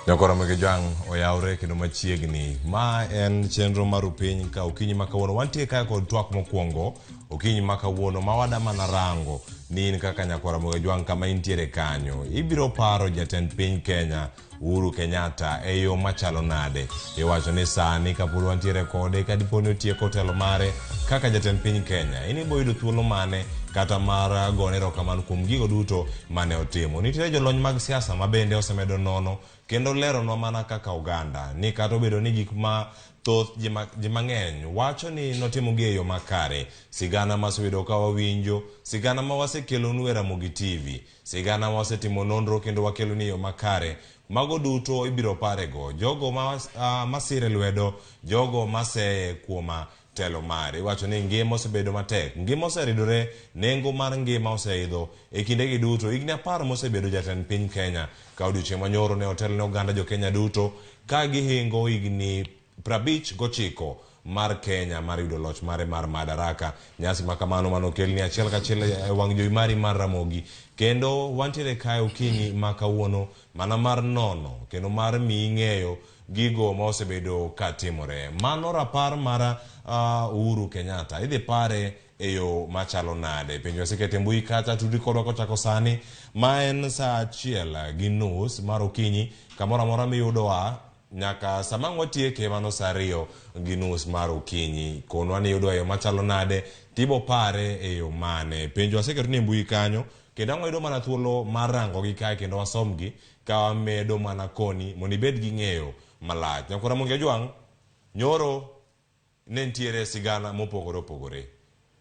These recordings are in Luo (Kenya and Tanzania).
Nyakoro Jwang' oyawre kendo machiegni. Ma en chenro mar Rupiny ka okinyi ma kawuono. Wantie kae kod twak mokwongo okinyi ma kawuono ma wada mana rango ni in kaka nyakwar Ramogi Jwang' kama intiere kanyo. Ibiro paro jatend piny Kenya Uhuru Kenyatta e yo machalo nade? Iwacho ni sani kapod wantiere kode ka dipo ni otieko telo mare kaka jatend piny Kenya, in ibo yudo thuolo mane kata mar gone erokamano kuom gigo duto mane otimo. Nitiere jolony mag siasa ma bende osemedo nono kendo leronwa mana kaka oganda ni kata obedo ni gik ma thoth ji mang'eny wacho ni notimogi e yo makare, sigana maseyudo ka wawinjo, sigana ma wasekelonu e Ramogi TV, sigana ma wasetimo nonro kendo wakelonu e yo makare, mago duto ibiro parego jogo ma masire lwedo, jogo maseye kuom telo mare. Iwacho ni ngima osebedo matek, ngima oseridore, nengo mar ngima oseidho e kindegi duto. Higni 10 mosebedo jatend piny Kenya, ka odiochieng' manyoro ne otelo ne oganda jo Kenya duto ka gihingo higni 59 mar Kenya mar yudo loch mare mar Madaraka. Nyasi ma kamano mano okelni achiel kachiel e wang' jowi mari mar Ramogi. Kendo wantiere kae okinyi ma kawuono mana mar nono kendo mar miyi ng'eyo gigo ma osebedo ka timore. Mano rapar mar Uhuru Kenyatta. Idhi pare e yo machalo nade? Penjo wasekete e mbui kacha, tudi kodwa kochako sani ma en saa 1:30 mar okinyi kamoro amora miyudowa nyaka sama ang' watieke mano saa 2:30 mar okinyi. Konwa ni iyudowa e yo machalo nade, tibo pare e yo mane. Penjo waseketo ni e mbui kanyo kendo ang' wayudo mana thuolo mar rangogi kae kendo wasomgi ka wamedo mana koni mondo ibed gi ng'eyo malach. Nyakwar Ramogi Ajwang', nyoro ne nitiere sigana mopogore opogore.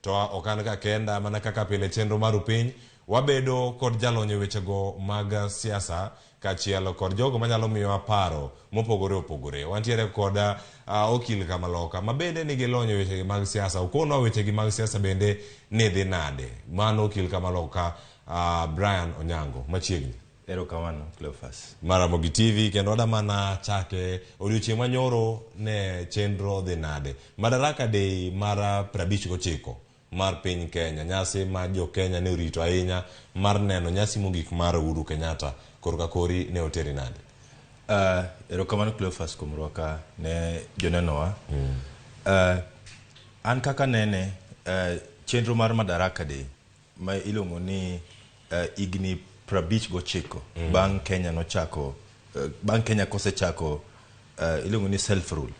To ok an ka kenda mana kaka pile chenro mar Rupiny, wabedo kod jalony e wechego mag siasa kaachiel kod jogo manyalo miyowa paro mopogore opogore. Wantiere kod okil Kamaloka ma bende nigi lony e wechegi mag siasa. Okonwa wechegi mag siasa bende ni dhi nade. Mano okil Kamaloka Brian Onyango machiegni. Erokamano Cleophas. Mar Ramogi TV kendo wada mana chake odiochieng' manyoro ne chenro dhi nade. Madaraka Day mar 59 mar piny Kenya, nyasi ma jo Kenya ne orito ahinya mar neno nyasi mogik mar Uhuru Kenyatta korka kori ne oteri nade? Erokamano Cleophas kuom rwaka ne jonenowa. An kaka nene chenro mar Madaraka Day ma iluongo ni higni 59 bang' Kenya nochako bang' Kenya kosechako iluongo ni self rule.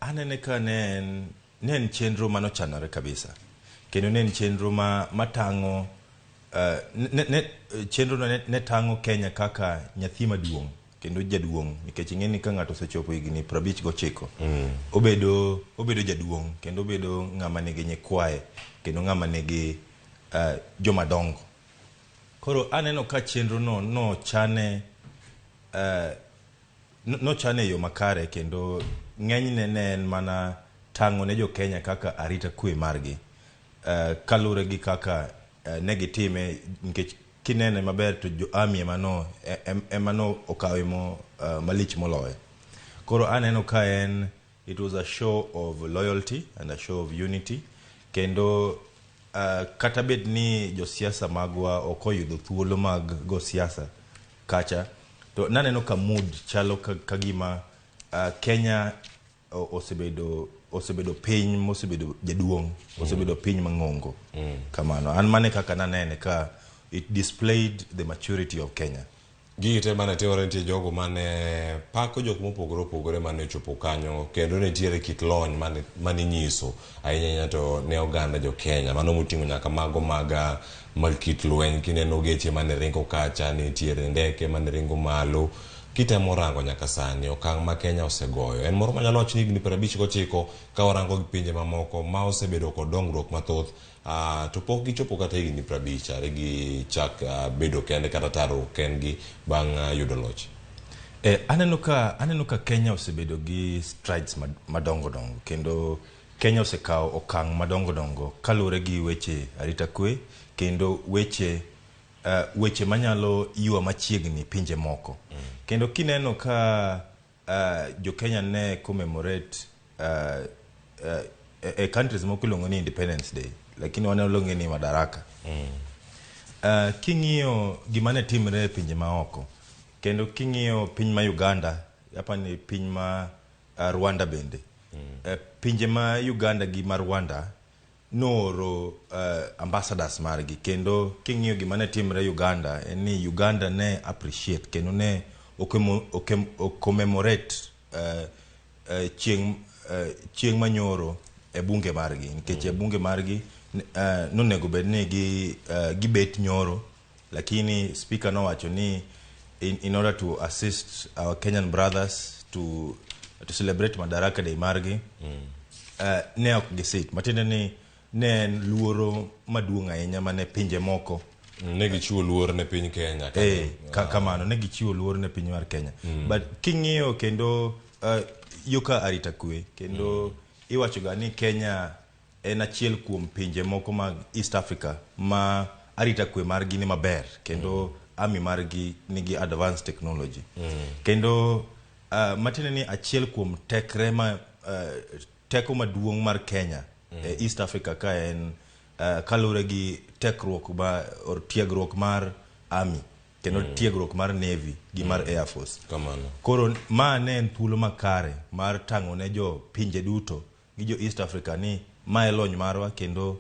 Anene ka ne en chenro manochanore kabisa kendo ne en chenro ma matang'o chenro no ne tang'o Kenya kaka nyathi maduong' kendo jaduong' nikech ing'e ni ka ng'ato osechopo higni 59 obedo jaduong' kendo obedo ng'ama nigi nyikwaye kendo ng'ama nigi joma dongo. Koro aneno ka chenro no nochane nochane e yo makare kendo ng'enyne ne en mana tang'o ne jo Kenya kaka arita kwe margi kaluwore gi kaka ne gitime nikech kinene maber to jo army ema no okawe mo malich moloyo. Koro aneno ka en it was a show of loyalty and a show of unity kendo kata bed ni josiasa magwa ok oyudo thuolo mag go siasa kacha to naneno ka mood chalo ka gima Kenya osebedo piny mosebedo jaduong' osebedo piny mang'ongo kamano. An mane kaka nanene ka it displayed the maturity of Kenya. Gigi te mane timore nitie jogo mane pako jok mopogore opogore mane ochopo kanyo kendo nitiere kit lony mane nyiso ahinya ahinya to ne oganda jo Kenya mano moting'o nyaka mago mag kit lweny kineno geche mane ringo kacha nitiere ndeke mane ringo malo kitemo rango nyaka sani okang' ma Kenya osegoyo en moro manyalo wacho ni higni 59 ka warango gi pinje mamoko ma osebedo kod dongruok mathoth to pok gichopo kata higni 50 are gichak bedo kende kata taro kendgi bang' yudo loch. Aneno ka Kenya osebedo gi strides madongo dongo kendo Kenya osekawo okang' madongo dongo kaluwore gi weche arita kwe kendo weche manyalo ywa machiegni pinje moko. Kendo kineno ka jo Kenya ne commemorate e countries moko iluongo ni Independence Day lakini wan waluonge ni Madaraka. King'iyo gima ne timre e pinje maoko Kendo king'iyo piny ma Uganda, apani piny ma Rwanda bende. Pinje ma Uganda gi ma Rwanda nooro ambassadors margi kendo king'iyo gima ne timre Uganda en ni Uganda ne appreciate kendo ne commemorate chieng' manyoro e bunge margi nikech e bunge margi nonego bed ni gibet nyoro, lakini speaker nowacho ni in order to assist our Kenyan brothers to celebrate Madaraka Day margi, ne ok gisit, matiende ni ne en luoro maduong' ahinya mane pinje moko Ne gichiwo luor ne piny Kenya. Kamano ne gichiwo luor ne piny mar Kenya. But king'iyo kendo yoka arita kwe kendo iwacho ga ni Kenya en achiel kuom pinje moko mag East Africa ma arita kwe margi ni maber kendo army margi nigi advanced technology. Kendo matiende ni achiel kuom tekre ma teko maduong' mar Kenya e East Africa ka en kaluwore gi tekruok ma or tiegruok mar army kendo tiegruok mar navy gi mar air force. Kamano. Koro ma ne en thuolo makare mar tang'o ne jo pinje duto gi jo East Africa ni ma e lony marwa kendo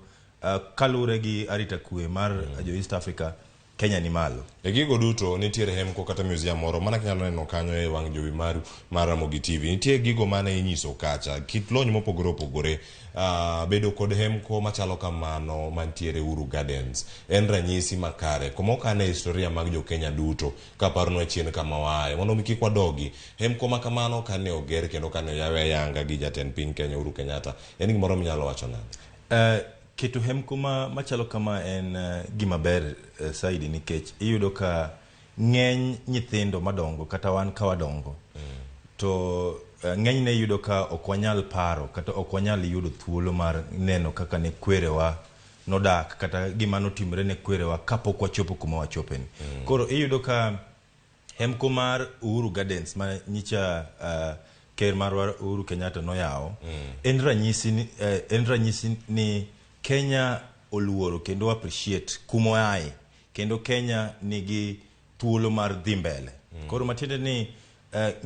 kaluwore gi arita kwe mar jo East Africa, Kenya ni malo. E gigo duto nitiere hemko kata museum moro mana kinyalo neno kanyo e wang' jowi maru mar Ramogi TV. Nitie gigo mane inyiso kacha, kit lony mopogore opogore. Bedo kod hemko machalo kamano mantiere Uhuru Gardens en ranyisi makare kuma okane historia mag jo Kenya duto kaparonwa chien kama waaye mondo mi kik wadogi. Hemko ma kamano kane oger kendo kane oyawe ayanga gi jatend piny Kenya Uhuru Kenyatta, en gimoro minyalo wacho nade? Keto hemko machalo kama en gima ber saidi nikech iyudo ka ng'eny nyithindo madongo kata wan ka wadongo to ng'enyne iyudo ka ok wanyal paro kata ok wanyal yudo thuolo mar neno kaka ne kwerewa nodak kata gima notimre ne kwerewa kapok wachopo kuma wachopeni. Koro iyudo ka hemko mar Uhuru Gardens ma nyicha ker marwa Uhuru Kenyatta noyawo en ranyisi ni Kenya oluoro kendo appreciate kuma oaye kendo Kenya nigi thuolo mar dhi mbele. Koro matiende ni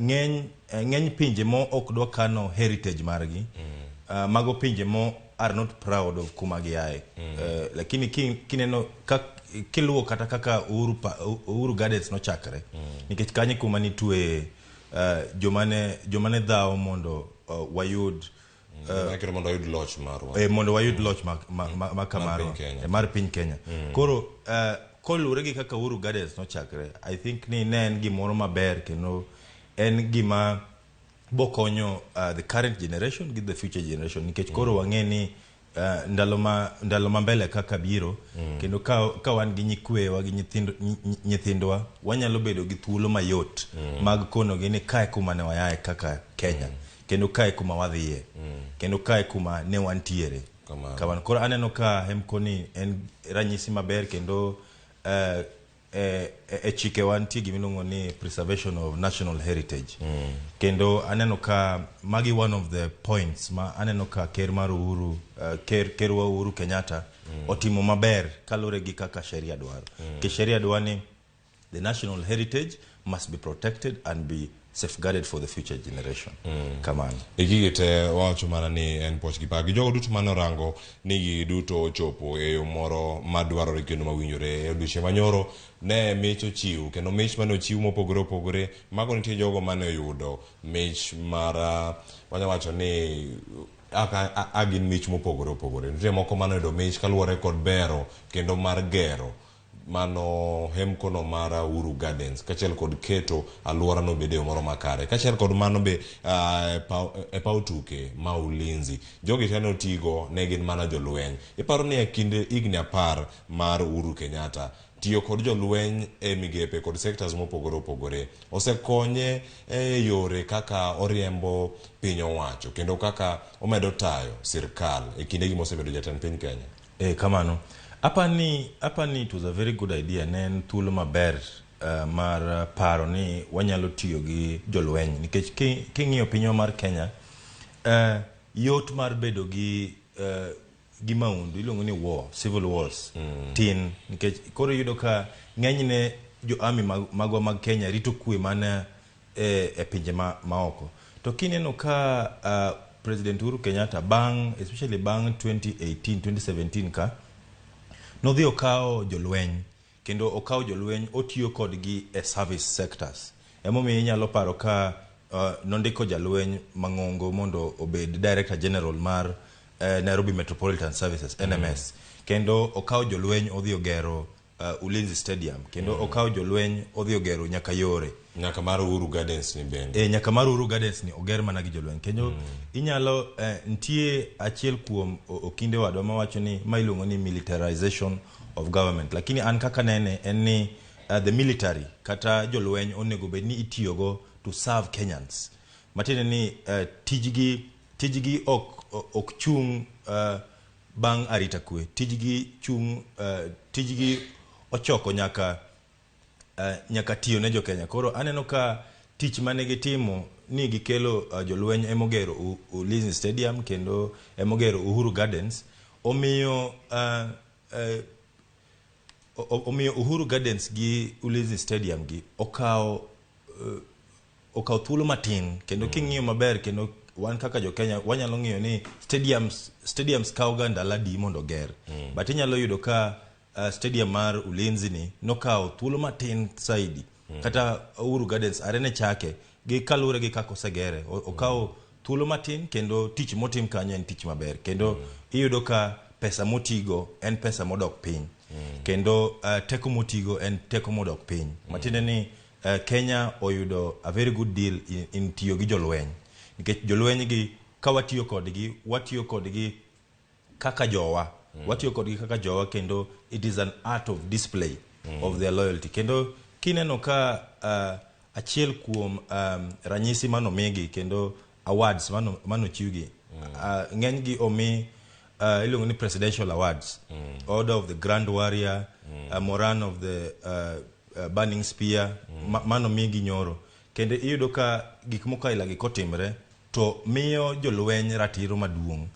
ng'eny pinje mo ok dwa kano heritage margi, mago pinje mo are not proud of kuma giaye. Lakini kineno kiluwo kata kaka Uhuru Gardens nochakre, nikech kanyo kuma nitwe jomane dhawo mondo wayud Mondo wayud loch marwa. Mondo wayud loch ma kamarwa mar piny Kenya. Koro koluwore gi kaka Uhuru Gardens nochakre, I think ni ne en gimoro maber kendo en gima bokonyo the current generation gi the future generation nikech koro wang'e ni ndalo ma mbele kaka biro kendo ka wan gi nyikwewa gi nyithindwa wanyalo bedo gi thuolo mayot mag konogi ni kae kuma ne wayae kaka Kenya kendo kae kuma wadhiye kendo kae kuma ne wantiere. Kamano. Koro aneno ka hemko ni en ranyisi maber kendo e chikewa nitie gimiluongo ni preservation of national heritage. Kendo aneno ka magi one of the points ma aneno ka ker mar Uhuru, kerwa Uhuru Kenyatta otimo maber kaluwore gi kaka sheria dwaro. Nikech sheria dwaro ni the national heritage must be protected and be safeguarded for the future generation. Kamano. E gigi te wawacho mana ni en poch gi pak. Gi jogo duto mane orango ni gigi duto ochopo e yo moro madwarore kendo mawinjore. E odiochieng' manyoro ne mich ochiw kendo mich mane ochiw mopogore opogore mago nitie jogo mane oyudo mich mar wanya wacho ni a gin mich mopogore opogore. Nitie moko mane oyudo mich kaluwore kod bero kendo mar gero mano hemkono mar Uhuru Gardens kaachiel kod keto alworano obed e yo moro makare. Kaachiel kod mano be e paw tuke ma Ulinzi. Jogi te notigo ne gin mana jolweny. Iparo ni e kind higni 10 mar Uhuru Kenyatta tiyo kod jolweny e migepe kod sectors mopogore opogore osekonye e yore kaka oriembo piny owacho kendo kaka omedo tayo sirkal e kindegi mosebedo jatend piny Kenya. Kamano. Apani it was a very good idea, ne en thuolo maber mar paro ni wanyalo tiyo gi jolweny nikech king'iyo pinywa mar Kenya, yot mar bedo gi maundu iluongo ni war, civil wars tin nikech koro iyudo ka ng'enyne jo army magwa mag Kenya rito kwe mana e pinje maoko. To kineno ka President Uhuru Kenyatta bang' especially bang' 2018 2017 ka nodhi okawo jolweny kendo okawo jolweny otiyo kodgi e service sectors. Emomiyo inyalo paro ka nondiko jalweny mang'ongo mondo obed Director General mar Nairobi Metropolitan Services, NMS. Kendo okawo jolweny odhi ogero Ulinzi Stadium. Kendo okawo jolweny odhi ogero nyaka yore. Nyaka mar Uhuru Gardens ni bende. Nyaka mar Uhuru Gardens ni oger mana gi jolweny. Kendo inyalo nitie achiel kuom okinde wadwa mawacho ni ma iluongo ni militarization of government. Lakini an kaka nene en ni the military kata jolweny onego bed ni itiyogo to serve Kenyans. Matiende ni tijgi ok chung' bang' arita kwe. Tijgi chung' tijgi ochoko nyaka tiyo ne jo-Kenya. Koro aneno ka tich mane gitimo ni gikelo jolweny emogero Ulinzi Stadium kendo emogero Uhuru Gardens, omiyo omiyo Uhuru Gardens gi Ulinzi Stadium gi okawo thuolo matin. Kendo king'iyo maber, kendo wan kaka jo-Kenya wanyalo ng'iyo ni stadiums kawo ga ndalo adi mondo oger. But inyalo yudo ka stadium mar Ulinzi ni nokawo thuolo matin saidi. Kata Uhuru Gardens are ne chake gi kaluwore gi kaka osegere okawo thuolo matin, kendo tich motim kanyo en tich maber. Kendo iyudo ka pesa motigo en pesa modok piny. Kendo teko motigo en teko modok piny. Matiende ni Kenya oyudo a very good deal in tiyo gi jolweny. Nikech jolweny gi ka watiyo kodgi, watiyo kodgi kaka jowa. Watiyo kodgi kaka jowa, kendo it is an art of display of their loyalty. Kendo kineno ka achiel kuom ranyisi manomigi kendo awards manochiwgi, ng'enygi omi iluongo ni presidential awards. Order of the Grand Warrior, Moran of the Burning Spear, manomigi nyoro. Kendo iyudo ka gik moko aila gi kotimre to miyo jolweny ratiro maduong'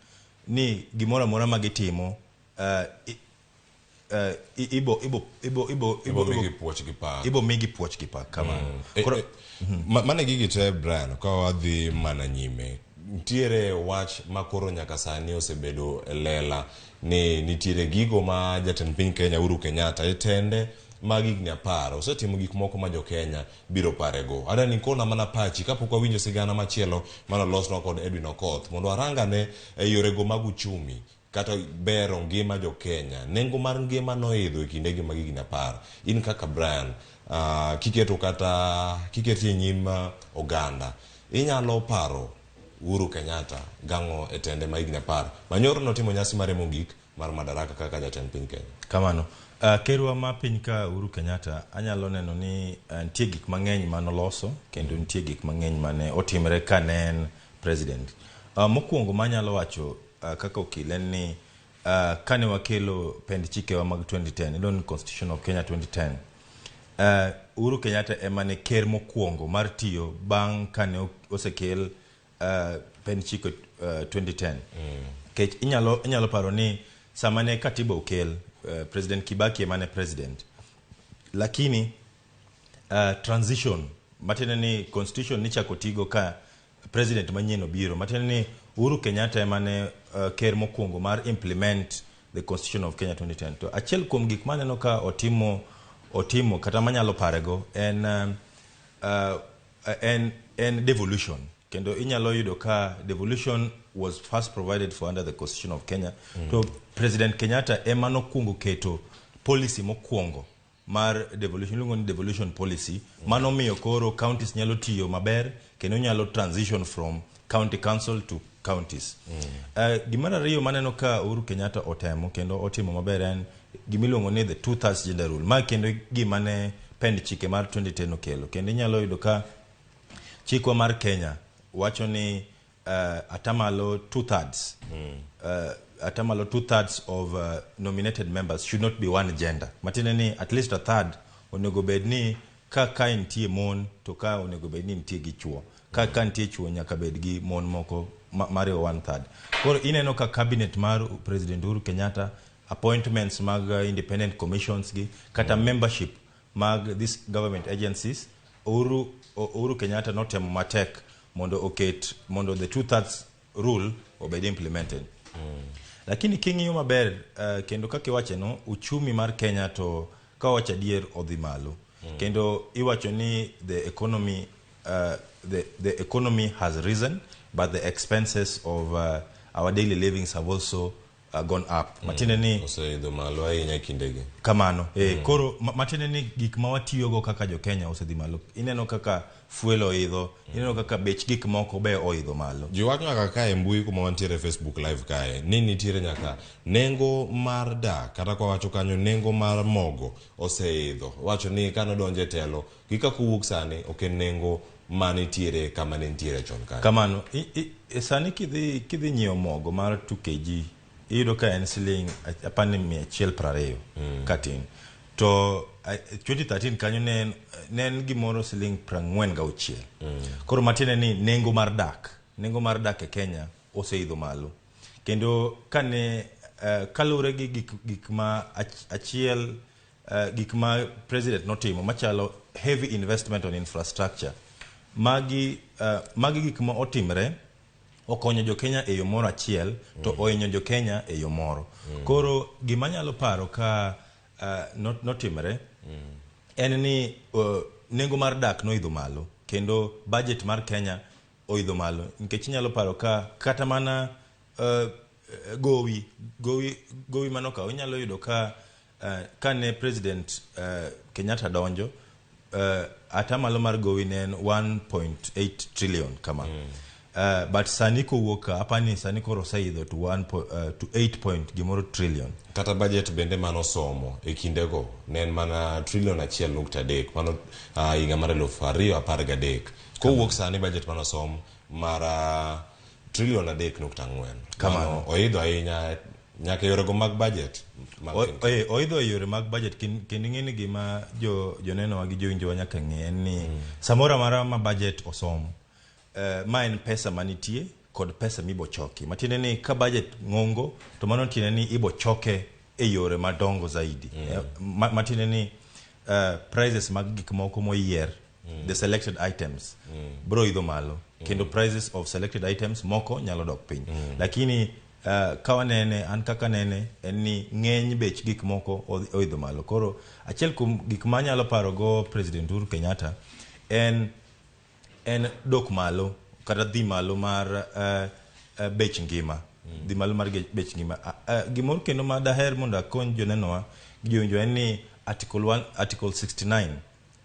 ni gimoro amora ma gitimo ibo ibo ibo ibo ibo migi puoch gi pak. Ibo migi puoch gi pak kamano. Koro mane gigi te, Brian, ka wadhi mana nyime, nitiere wach ma koro nyaka sani osebedo e lela ni nitiere gigo ma jatend piny Kenya Uhuru Kenyatta e tende mag higni 10 osetimo gik moko ma jo-Kenya biro parego. Adwa ni ikona mana pachi kapok wawinjo sigana machielo manolosnwa kod Edwin Okoth mondo warangane e yorego mag uchumi kata bero ngima jo-Kenya. Nengo mar ngima noidho e kindegi mag higni 10. In kaka Brian, kiketo kata kiketo e nyim oganda, inyalo paro Uhuru Kenyatta gang'o e tende ma higni 10 manyoro notimo nyasi mare mogik mar madaraka kaka jatend piny Kenya? Kamano. Kerwa ma piny ka Uhuru Kenyatta, anyalo neno ni nitie gik mang'eny manoloso kendo nitie gik mang'eny mane otimre ka ne en president. Mokwongo manyalo wacho kaka okil en ni kane wakelo pend chikewa mag 2010, iluongo ni Constitution of Kenya 2010, Uhuru Kenyatta ema ne ker mokwongo mar tiyo bang' kane osekel pend chike 2010. Kech inyalo paro ni sama ne katiba okel, President Kibaki ema ne president. Lakini transition, matiende ni constitution nichako tigo ka president manyien obiro, matiende ni Uhuru Kenyatta ema ne ker mokwongo mar implement the Constitution of Kenya 2010. To achiel kuom gik maneno ka otimo kata manyalo parego en devolution. Kendo inyalo yudo ka devolution was first provided for under the Constitution of Kenya. To President Kenyatta ema nokwongo keto policy mokwongo mar devolution, iluongo ni devolution policy. Mano miyo koro counties nyalo tiyo maber kendo nyalo transition from county council to counties. Gimar ariyo maneno ka Uhuru Kenyatta otemo kendo otimo maber en gimiluongo ni the two-thirds gender rule. Ma kendo gima ne pend chike mar 2010 okelo. Kendo inyalo yudo ka chikwa mar Kenya wacho ni atamalo two-thirds atamalo two-thirds of nominated members should not be one gender. Matiende ni at least a third onego bed ni ka nitie mon to ka onego bed ni nitie gi chuo. Ka nitie chuo nyaka bed gi mon moko mariwo one third. Koro ineno ka cabinet mar President Uhuru Kenyatta, appointments mag independent commissions gi kata membership mag these government agencies, Uhuru Kenyatta notemo matek mondo oket mondo the two thirds rule obed implemented. Lakini king'iyo maber, kendo kaka iwache no, uchumi mar Kenya to kawacho adier odhi malo. Kendo iwacho ni the economy has risen, but the expenses of our daily livings have also gone up. Matiende ni oseidho malo ahinya e kindegi. Kamano. Koro matiende ni gik ma watiyogo kaka jo Kenya osedhi malo. Ineno kaka fuel oidho, ineno kaka bech gik moko be oidho malo. Ji wacho nyaka kae e mbui kuma wantiere Facebook live kae ni nitiere nyaka nengo mar dak, kata kwa wacho kanyo nengo mar mogo oseidho. Wacho ni kanodonjo e telo gi kaka owuok sani ok en nengo manitiere kama ne nitiere chon kanyo. Kamano. Sani kidhi nyiewo mogo mar 2 kg, iyudo ka en siling apani 120 katin. To 2013 kanyo ne en gimoro siling 46. Koro matiende ni nengo mar dak e Kenya oseidho malo. Kendo kane kaluwore gi gik ma achiel, gik ma president notimo machalo heavy investment on infrastructure, magi gik ma otimre okonyo jo Kenya e yo moro achiel to ohinyo jo Kenya e yo moro. Koro gima anyalo paro ka notimre en ni nengo mar dak noidho malo kendo budget mar Kenya oidho malo, nikech inyalo paro ka kata mana gowi manokaw, inyalo yudo ka kane president Kenyatta donjo, atamalo mar gowi ne en 1.8 trillion kama. But sani kowuok ka, apani sani koro oseidho to 1 to 8 point gimoro trillion. Kata budget bende manosomo e kindego ne en mana trilion 1.3, mano higa mar 2013. Kowuok sani budget manosom mar trilion 3.4. Kamano. Mano oidho ahinya nyaka yorego mag budget mag piny. Oidho e yore mag budget, kendo ing'e ni gima jonenowa gi jowinjowa nyaka ng'e en ni samoro amora ma budget osom, ma en pesa manitie kod pesa mibochoki. Matiende ni ka budget ng'ongo, to mano tiende ni ibochoke e yore madongo zaidi. Matiende ni prices mag gik moko moyier, the selected items, bro idho malo, kendo prices of selected items moko nyalo dok piny. Lakini ka wanene, an kaka nene en ni ng'eny bech gik moko oidho malo. Koro achiel kuom gik ma anyalo paro go President Uhuru Kenyatta en dok malo kata dhi malo mar bech ngima, dhi malo mar bech ngima. Gimoro kendo ma daher mondo akony jonenowa gi jowinjo en ni article 1, article 69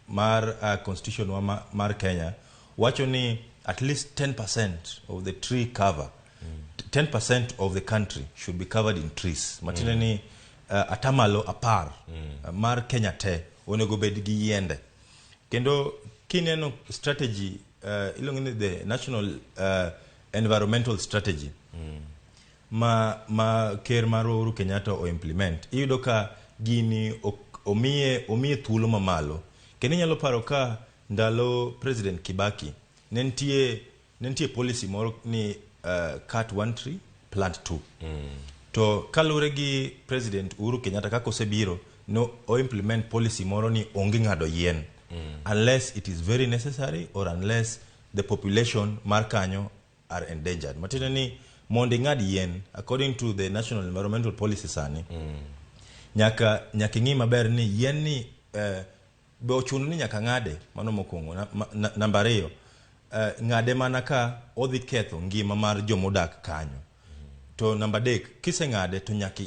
mar constitution wa mar Kenya wacho ni at least 10% of the tree cover, 10% of the country should be covered in trees. Matiende ni atamalo 10 mar Kenya te onego bed gi yiende. Kendo kineno strategy iluongo ni the national environmental strategy ma ker mar Uhuru Kenyatta o implement, iyudo ka gini omiye thuolo mamalo. Kendo inyalo paro ka ndalo President Kibaki ne nitie policy moro ni cut one tree, plant two. To kaluwore gi President Uhuru Kenyatta kaka osebiro, no o implement policy moro ni onge ng'ado yien unless it is very necessary or unless the population mar kanyo are endangered. Matiende ni mondo ing'ad yien, according to the national environmental policy sani, nyaka ing'i maber ni yien ni be ochuno ni nyaka ng'ade. Mano mokwongo. Namba ariyo, ng'ade mana ka odhi ketho ngima mar jomodak kanyo. To namba adek, kiseng'ade to nyaka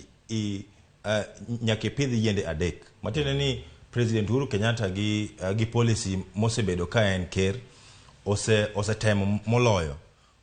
ipidh yiende adek. Matiende ni President Uhuru Kenyatta gi policy mosebedo ka en ker osetemo moloyo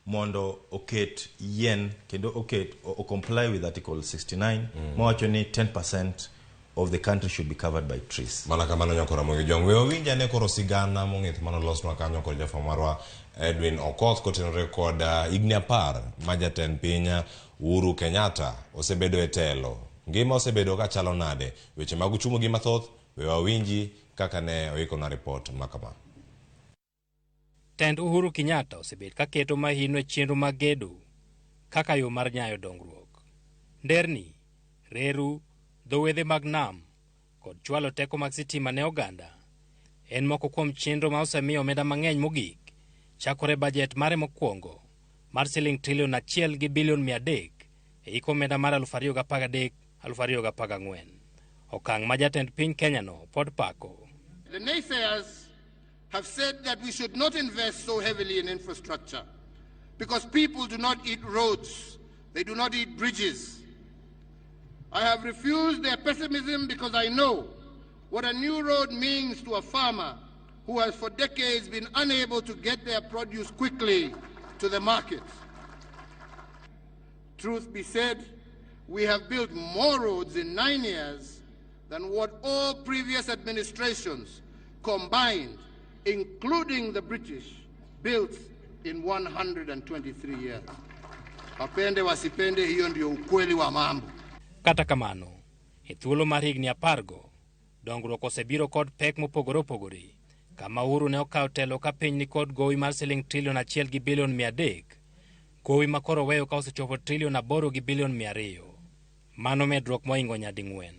mondo oket yien kendo oket o comply with article 69 mawacho ni 10% of the country should be covered by trees. Mana kamano, nyakora Ramogi Jwang'. We wawinj ane koro sigana mong'ith manolosnwa kanyo kod jafwambo marwa Edwin Okoth kotenore kod higni 10 ma jatend piny Uhuru Kenyatta osebedo e telo. Ngima osebedo ka chalo nade? Weche mag uchumi gi mathoth, we wawinji kaka ne oikona ripot ma kama. Tend Uhuru Kenyatta osebet ka keto mahino e chenro mag gedo kaka yo mar nyayo dongruok. Nderni, reru, dho wedhe mag nam kod chwalo teko mag sitima ne oganda en moko kuom chenro ma osemiyo omenda mang'eny mogik chakore bajet mare mokwongo mar siling trilion 1 gi bilion 300 e hik omenda mar 2013 2014. Okang' ma jatend piny Kenya no pod pako. The naysayers have said that we should not invest so heavily in infrastructure because people do not eat roads, they do not eat bridges. I have refused their pessimism because I know what a new road means to a farmer who has for decades been unable to get their produce quickly to the market. Truth be said, we have built more roads in 9 years than what all previous administrations combined, including the British, built in 123 years. Wapende wasipende, hiyo ndio ukweli wa mambo. Kata kamano, e thuolo mar higni 10 go, dongruok osebiro kod pek mopogore opogore, kama Uhuru ne okawo telo ka piny nikod gowi mar siling trilion 1 gi bilion 300, gowi ma koro weyo ka osechopo trilion 8 gi bilion 200. Mano medruok mohingo nyading'wen.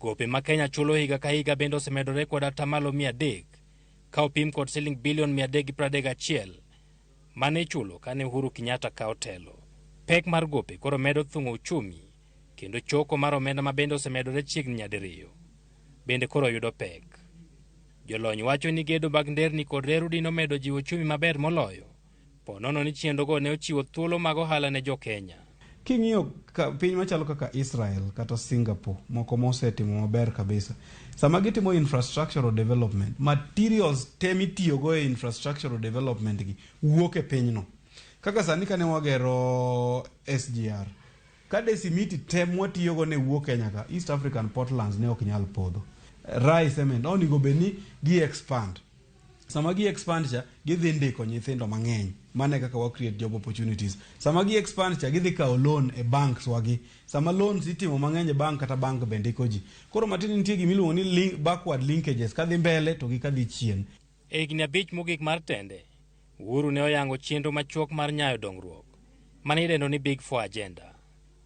Gope ma Kenya chulo higa ka higa bende osemedore kod 300% ka opim kod siling bilion 331 mane ichulo kane Uhuru Kenyatta kawo telo. Pek mar gope koro medo thung'o uchumi kendo choko mar omenda ma bende osemedore chiegni nyadiriyo bende koro yudo pek. Jolony wacho ni gedo mag nderni kod reru dino medo jiwo uchumi maber moloyo po nono ni chenrogo ne ochiwo thuolo mag ohala ne jo-Kenya. King'iyo piny machalo kaka Israel kata Singapore, moko mosetimo maber kabisa, sama gitimo infrastructural development, materials te mitiyogo e infrastructural development gi wuok e pinyno. Kaka sani kane wagero SGR, kade simiti te mwatiyogo ne wuok Kenya ka, East African Portlands ne ok nyal podho. Rai Cement onego bed ni gi expand. Sama gi expand cha, gidhi ndiko nyithindo mang'eny. Mano e kaka wa create job opportunities. Sama gi expand cha, gidhi kawo loan e banks wagi. Sama loans itimo mang'eny e bank, kata bank be ndiko ji. Koro matin nitie gimiluongo ni backward linkages, kadhi mbele to gi kadhi chien. E higni 5 mogik mar tende, Uhuru ne oyango chenro machuok mar nyayo dongruok mane idendo ni Big Four Agenda: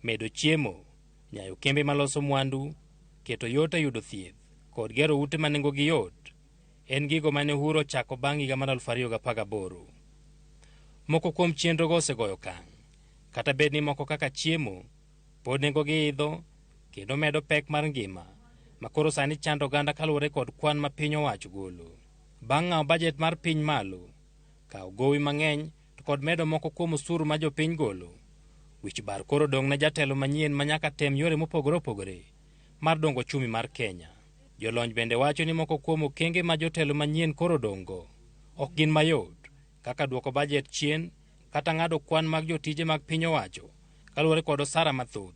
medo chiemo, nyayo kembe maloso mwandu, keto yot e yudo thieth, kod gero ute ma nengogi yot, en gigo mane Uhuru ochako bang' higa mar 2018. Moko kuom chenrogo osegoyo okang', kata bed ni moko kaka chiemo pod nengogi idho kendo medo pek mar ngima ma koro sani chando oganda kaluwore kod kwan ma piny owacho golo. Bang' ng'awo bajet mar piny malo, kawo gowi mang'eny to kod medo moko kuom osuru ma jopiny golo, wich bar koro dong' ne jatelo manyien ma nyaka tem yore mopogore opogore mar dongo ochumi mar Kenya. Jolony bende wacho ni moko kuom okenge ma jotelo manyien koro dong'go ok gin mayot, kaka duoko bajet chien kata ng'ado kwan mag jotije mag piny owacho kaluwore kod osara mathoth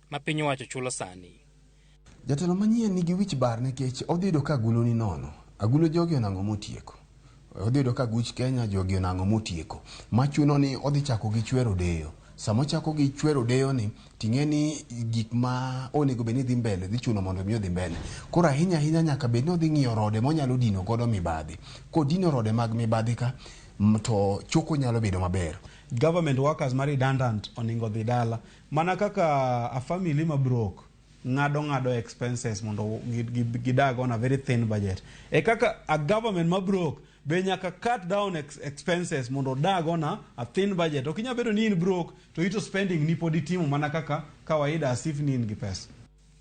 ma piny owacho chulo sani. Jatelo manyien nigi wich bar nikech odhi yudo ka agulu ni nono. Agulu jogi onang'o motieko. Odhi yudo ka aguch Kenya jogi onang'o motieko. Machuno ni odhi chako gi chwero deyo. Sama ochako gi chwero deyo ni, ting'e ni gik ma onego bed ni dhi mbele dhi chuno mondo mi odhi mbele. Koro ahinya ahinya nyaka bed ni odhi ng'iyo rode monyalo dino godo mibadhi. Kodino rode mag mibadhi ka, to choko nyalo bedo maber. Government workers ma redundant oningo dhi dala. Mana kaka a family ma broke ng'ado ng'ado expenses mondo gidag on a very thin budget. E kaka a government ma broke be nyaka cut down expenses mondo odag on a thin budget. Ok inyal bedo ni in broke to ito spending ni pod itimo mana kaka kawaida as if ni in gi pesa.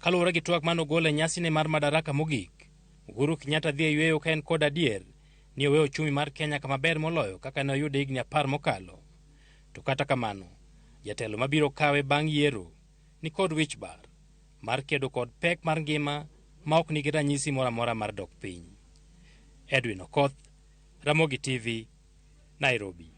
Kaluwore gi twak manogol e nyasine mar Madaraka mogik, Uhuru Kenyatta dhi e yweyo ka en kod adier ni oweyo ochumi mar Kenya kama ber moloyo kaka ne oyude higni 10 mokalo. To kata kamano, jatelo mabiro kawe bang' yiero ni kod wich bar mar kedo kod pek mar ngima ma ok nigi ranyisi moro amora mar dok piny. Edwin Okoth, Ramogi TV, Nairobi.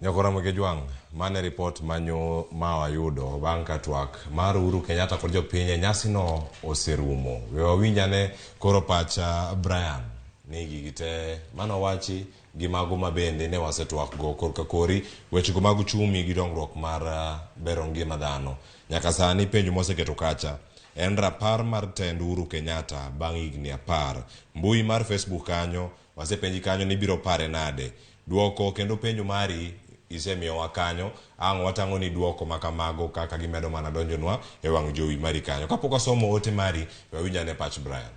Nyakora Jwang', mane ripot manyo ma wayudo bang' ka twak mar Uhuru Kenyatta kod jopiny e nyasino oserumo. We wawinj ane koro pacha Brian ni gigi te manowachi gi mago ma bende ne wasetwak go korka kori wechego mag uchumi gi dongruok mar bero ngima dhano. Nyaka sani penjo moseketo kacha en rapar mar tend Uhuru Kenyatta bang' higni 10. Mbui mar Facebook kanyo wasepenji kanyo ni ibiro pare nade. Duoko kendo penjo mari Isemiyowa kanyo, ang' watang'o ni duoko ma kamago kaka gimedo mana donjonwa e wang' jowi mari kanyo. Kapok wasomo ote mari, we awinj ane pach Brian.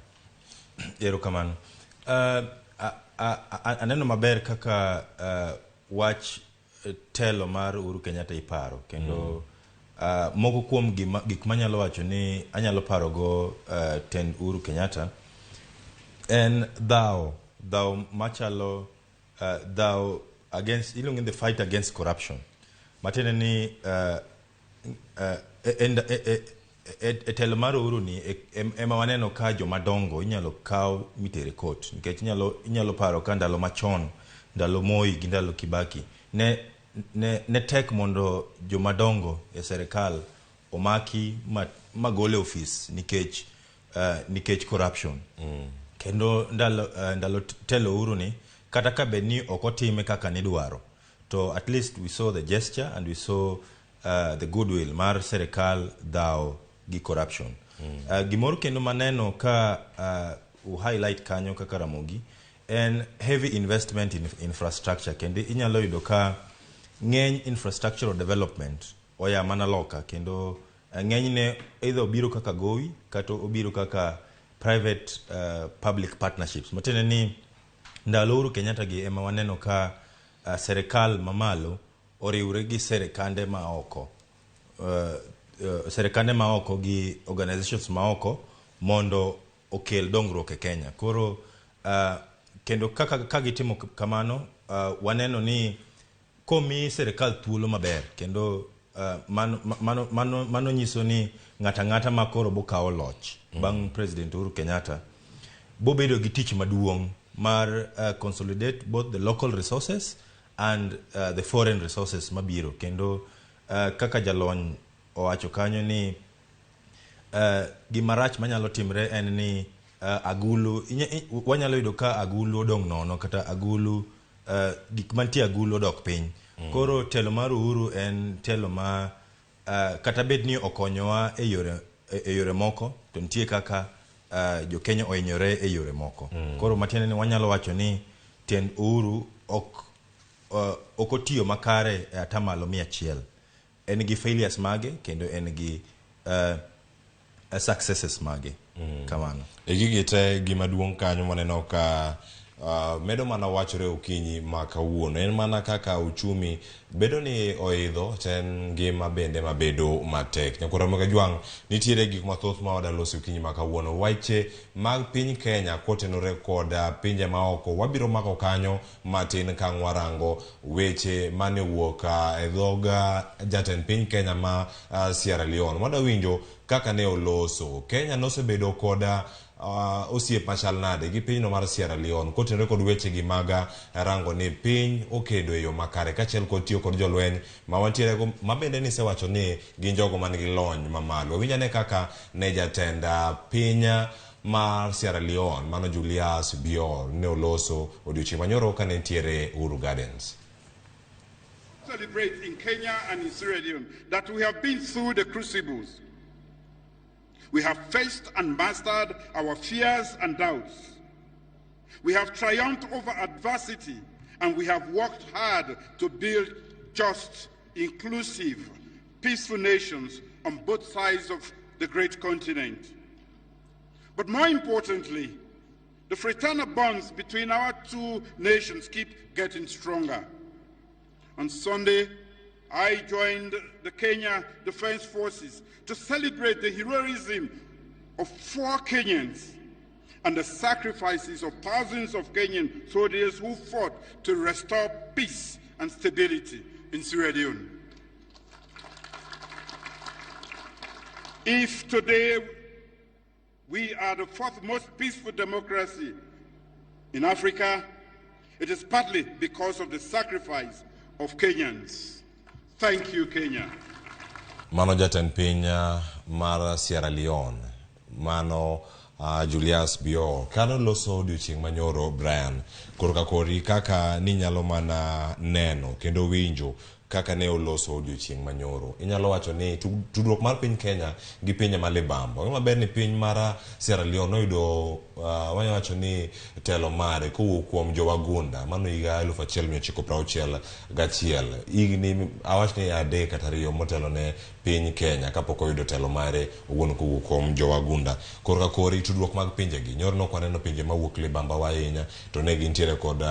Erokamano. Aneno maber kaka wach telo mar Uhuru Kenyatta iparo kendo moko kuom gik manyalo wacho ni anyalo parogo tend Uhuru Kenyatta en dhaw machalo dhaw against iluongo ni the fight against corruption, matiende ni e telo mar Uhuru ni ema waneno ka jomadongo inyalo kaw mitere court, nikech inyalo paro ka ndalo machon, ndalo Moi gi ndalo Kibaki, ne tek mondo jomadongo e serikal omaki magol e ofis nikech corruption. Kendo ndalo telo Uhuru ni, kata ka bed ni ok otime kaka nidwaro, to at least we saw the gesture and we saw the goodwill mar serikal dhaw gi corruption. Gimoro kendo maneno ka u highlight kanyo kaka Ramogi en heavy investment in infrastructure, kendo inyalo yudo ka ng'eny infrastructural development oya mana loka, kendo ng'enyne either obiro kaka gowi kata obiro kaka private public partnerships, matiende ni ndalo Uhuru Kenyatta gi ema waneno ka serikal mamalo oriwre gi serikande maoko, serikande maoko gi organizations maoko mondo okel dongruok e Kenya. Koro kendo kaka ka gitimo kamano, waneno ni komi serikal thuolo maber kendo mano nyiso ni ng'ato ang'ata ma koro bokawo loch bang' President Uhuru Kenyatta bobedo gi tich maduong' mar consolidate both the local resources and the foreign resources mabiro. Kendo kaka jalony owacho kanyo ni gima rach manyalo timre en ni agulu wanyalo yudo ka agulu odong' nono kata agulu gik mantie agulu odok piny. Koro telo mar Uhuru en telo ma kata bed ni okonyowa e yore moko, to nitie kaka jo Kenya ohinyore e yore moko. Koro matiende ni wanyalo wacho ni tend Uhuru ok otiyo makare e 100%. En gi failures mage kendo en gi successes mage kamano. E gigi te, gima duong' kanyo maneno ka medo mana wachore okinyi ma kawuono en mana kaka uchumi bedo ni oidho to en ngima bende mabedo matek. Nyakwar Ramogi Ajwang', nitiere gik mathoth ma wadwa loso okinyi ma kawuono. Weche mag piny Kenya kotenore kod pinje maoko wabiro mako kanyo matin ka ang' warango weche mane owuok e dhog jatend piny Kenya ma Sierra Leone. Wadwa winjo kaka ne oloso. Kenya nosebedo kod osiep machal nade gi pinyno mar Sierra Leone kotenore kod weche gi mag rango ni piny okedo e yo makare kaachiel kod tiyo kod jolweny ma wantiere go ma bende nisewacho ni gin jogo man gi lony mamalo. Wawinj ane kaka ne jatend piny mar Sierra Leone mano Julius Bior ne oloso odiochieng' manyoro kane nitiere Uhuru Gardens. Celebrate in Kenya and in Sierra Leone that we have been through the crucibles. We have faced and mastered our fears and doubts. We have triumphed over adversity and we have worked hard to build just, inclusive, peaceful nations on both sides of the great continent. But more importantly, the fraternal bonds between our two nations keep getting stronger. On Sunday, I joined the Kenya Defense Forces to celebrate the heroism of four Kenyans and the sacrifices of thousands of Kenyan soldiers who fought to restore peace and stability in Sierra Leone. If today we are the fourth most peaceful democracy in Africa, it is partly because of the sacrifice of Kenyans. Thank you, Kenya. Mano jatend piny mar Sierra Leone mano Julius Bior kano loso odiochieng' manyoro. Brian, korka kori kaka ninyalo mana neno kendo winjo kaka ne oloso odiochieng' manyoro, inyalo wacho ni tudruok mar piny Kenya gi pinje ma libamba ong'e maber ni piny mar Sierra Leone noyudo wanya wacho ni telo mare kowuok kuom jowagunda mano higa 1961, higni awach ni 3 kata 2 motelo ne piny Kenya kapok oyudo telo mare owuon kowuok kuom jowagunda. Korka kori tudruok mag pinjegi nyoro nok waneno pinje mawuok libamba wa ahinya to ne gintiere kod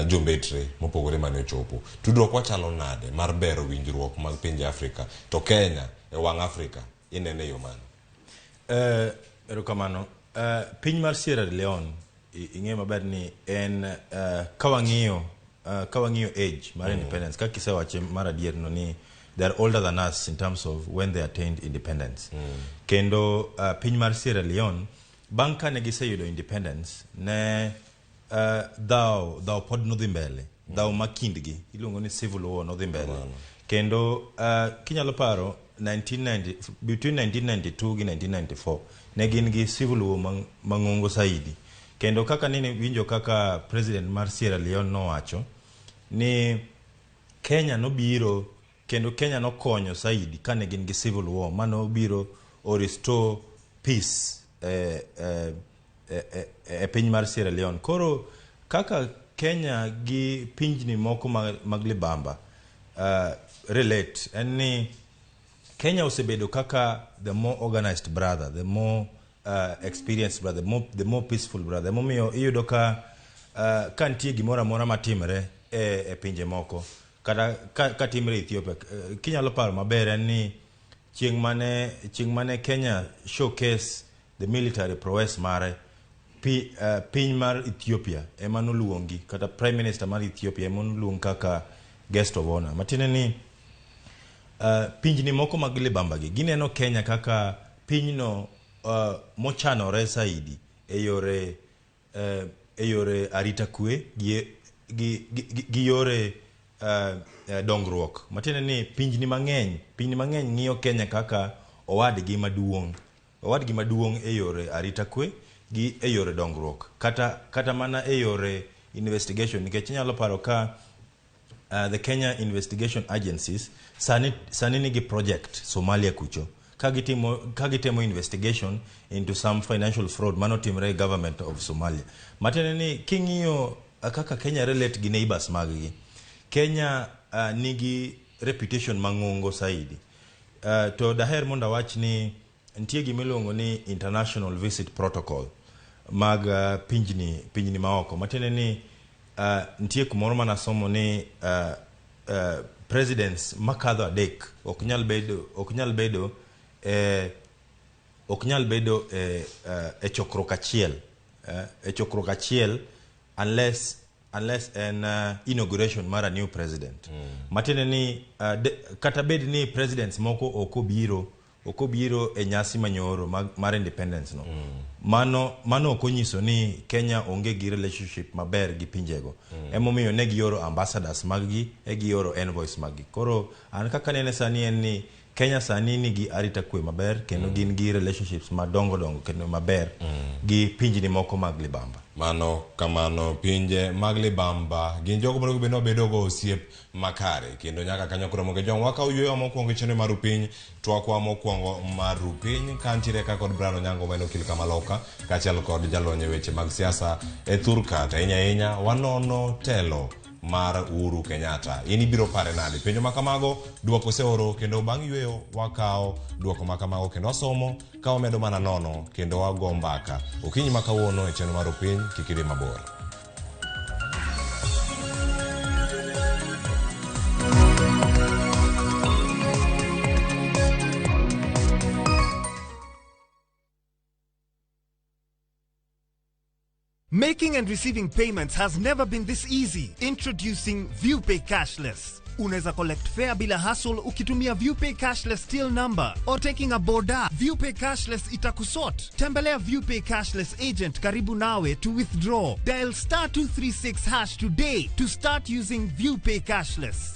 jombetre mopogore mane ochopo. Tudruok wachalo nade mar bero winjruok mag pinje Afrika to Kenya e wang' Afrika inene e yo mane? Erokamano. Piny mar Sierra Leone ing'eyo maber ni en ka wang'iyo age mar independence kaka isewache mar adier no ni they are older than us in terms of when they attained independence. Kendo piny mar Sierra Leone bang' kane giseyudo independence ne dhaw pod nodhi mbele, dhaw ma kindgi iluongo ni civil war nodhi mbele. Kendo kinyalo paro 1990, between 1992 gi 1994 ne gin gi civil war mang'ongo saidi. Kendo kaka nene winjo kaka president mar Sierra Leone nowacho ni Kenya nobiro kendo Kenya nokonyo saidi kane gin gi civil war manobiro o restore peace e piny mar Sierra Leone. Koro kaka Kenya gi pinjni moko mag libamba relate en ni Kenya osebedo kaka the more organized brother, the more experienced brother, the more peaceful brother. Emomiyo iyudo ka nitie gimoro amora matimre e pinje moko kata ka timre Ethiopia, kinyalo paro maber en ni chieng' mane Kenya showcase the military prowess mare, piny mar Ethiopia ema noluongi kata prime minister mar Ethiopia ema noluong kaka guest of honor. Matiende ni pinjni moko mag libamba gi gineno Kenya kaka pinyno mochanore saidi e yore arita kwe gi yore dongruok. Matiende ni pinjni mang'eny ng'iyo Kenya kaka owadgi maduong' e yore arita kwe gi e yore dongruok kata mana e yore investigation, nikech inyalo paro ka the Kenya Investigation Agencies sani nigi project Somalia kucho ka gitimo investigation into some financial fraud manotimre e government of Somalia. Matiende ni king'iyo kaka Kenya relate gi neighbors mag gi, Kenya nigi reputation mang'ongo saidi. To daher mondo awach ni nitie gimiluongo ni international visit protocol mag pinjni maoko. Matiende ni nitie kumoro manasomo ni presidents makadho 3 ok nyal bedo e chokruok achiel unless en inauguration mar a new president. Matiende ni kata bed ni presidents moko ok obiro e nyasi manyoro mar independence no, mano ok onyiso ni Kenya onge gi relationship maber gi pinjego. Emomiyo ne gioro ambassadors mag-gi e gioro envoys mag-gi. Koro an kaka nene sani en ni Kenya sani nigi arita kwe maber kendo gin gi relationships madongo dongo kendo maber gi pinjni moko mag libamba. Mano kamano, pinje mag libamba gin jogo monego bed ni wabedo go osiep makare kendo nyaka kanyo. Koro moke jong wakaw yweyo mokwongo e chenro mar piny twakwa mokwongo mar piny kantiere ka kod Brian Onyango ma en okil kamaloka kaachiel kod jalony e weche mag siasa e thurka. To ahinya ahinya wanono telo mar Uhuru Kenyatta. In ibiro pare nade? Penjo ma kamago duoko oseoro kendo bang' yweyo wakawo duoko ma kamago kendo wasomo ka wamedo mana nono kendo wago mbaka okinyi ma kawuono e chenro mar piny. Kik idhi mabor. Making and receiving payments has never been this easy. Introducing ViewPay Cashless. Unaweza collect fare bila hassle ukitumia ViewPay Cashless till number or taking a boda. ViewPay Cashless itakusort. Tembelea ViewPay Cashless agent karibu nawe to withdraw. Dial *236# today to start using ViewPay Cashless.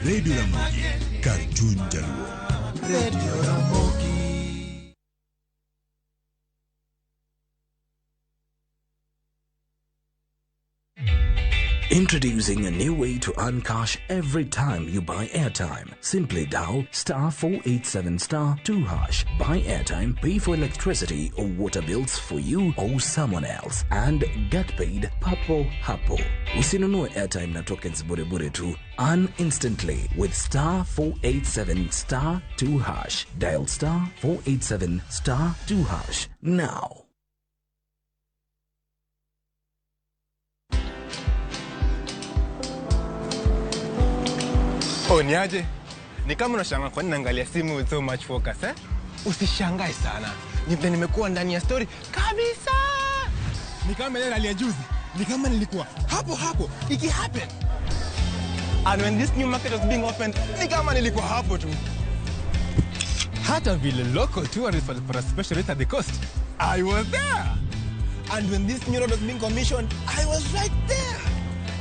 Radio Ramogi, kar chuny jaluo. Radio Ramogi. Introducing a new way to earn cash every time you buy airtime. Simply dial star 487 star 2 hash. Buy airtime, pay for electricity or water bills for you or someone else, and get paid papo hapo. Usinunue airtime na tokens bure bure tu. Earn instantly with star 487 star 2 hash. Dial star 487 star 2 hash now. Oh, niaje? Ni kama unashangaa kwa nini naangalia simu with so much focus, eh? Usishangae sana. Ni vile nimekuwa ndani ya story kabisa. Ni kama ile rally ya juzi. Ni kama nilikuwa hapo hapo iki happen. And when this new market was being opened, ni kama nilikuwa hapo tu. Hata vile local tourists walipata special rate at the coast, I was there. And when this new road was being commissioned, I was right there.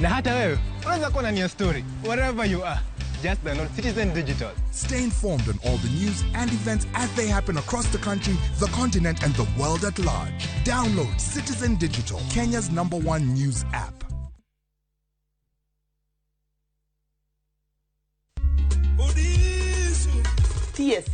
Na hata wewe unaweza kuwa ndani ya story wherever you are. Just download Citizen Digital. Stay informed on all the news and events as they happen across the country, the continent, and the world at large. Download Citizen Digital, Kenya's #1 news app. Thieth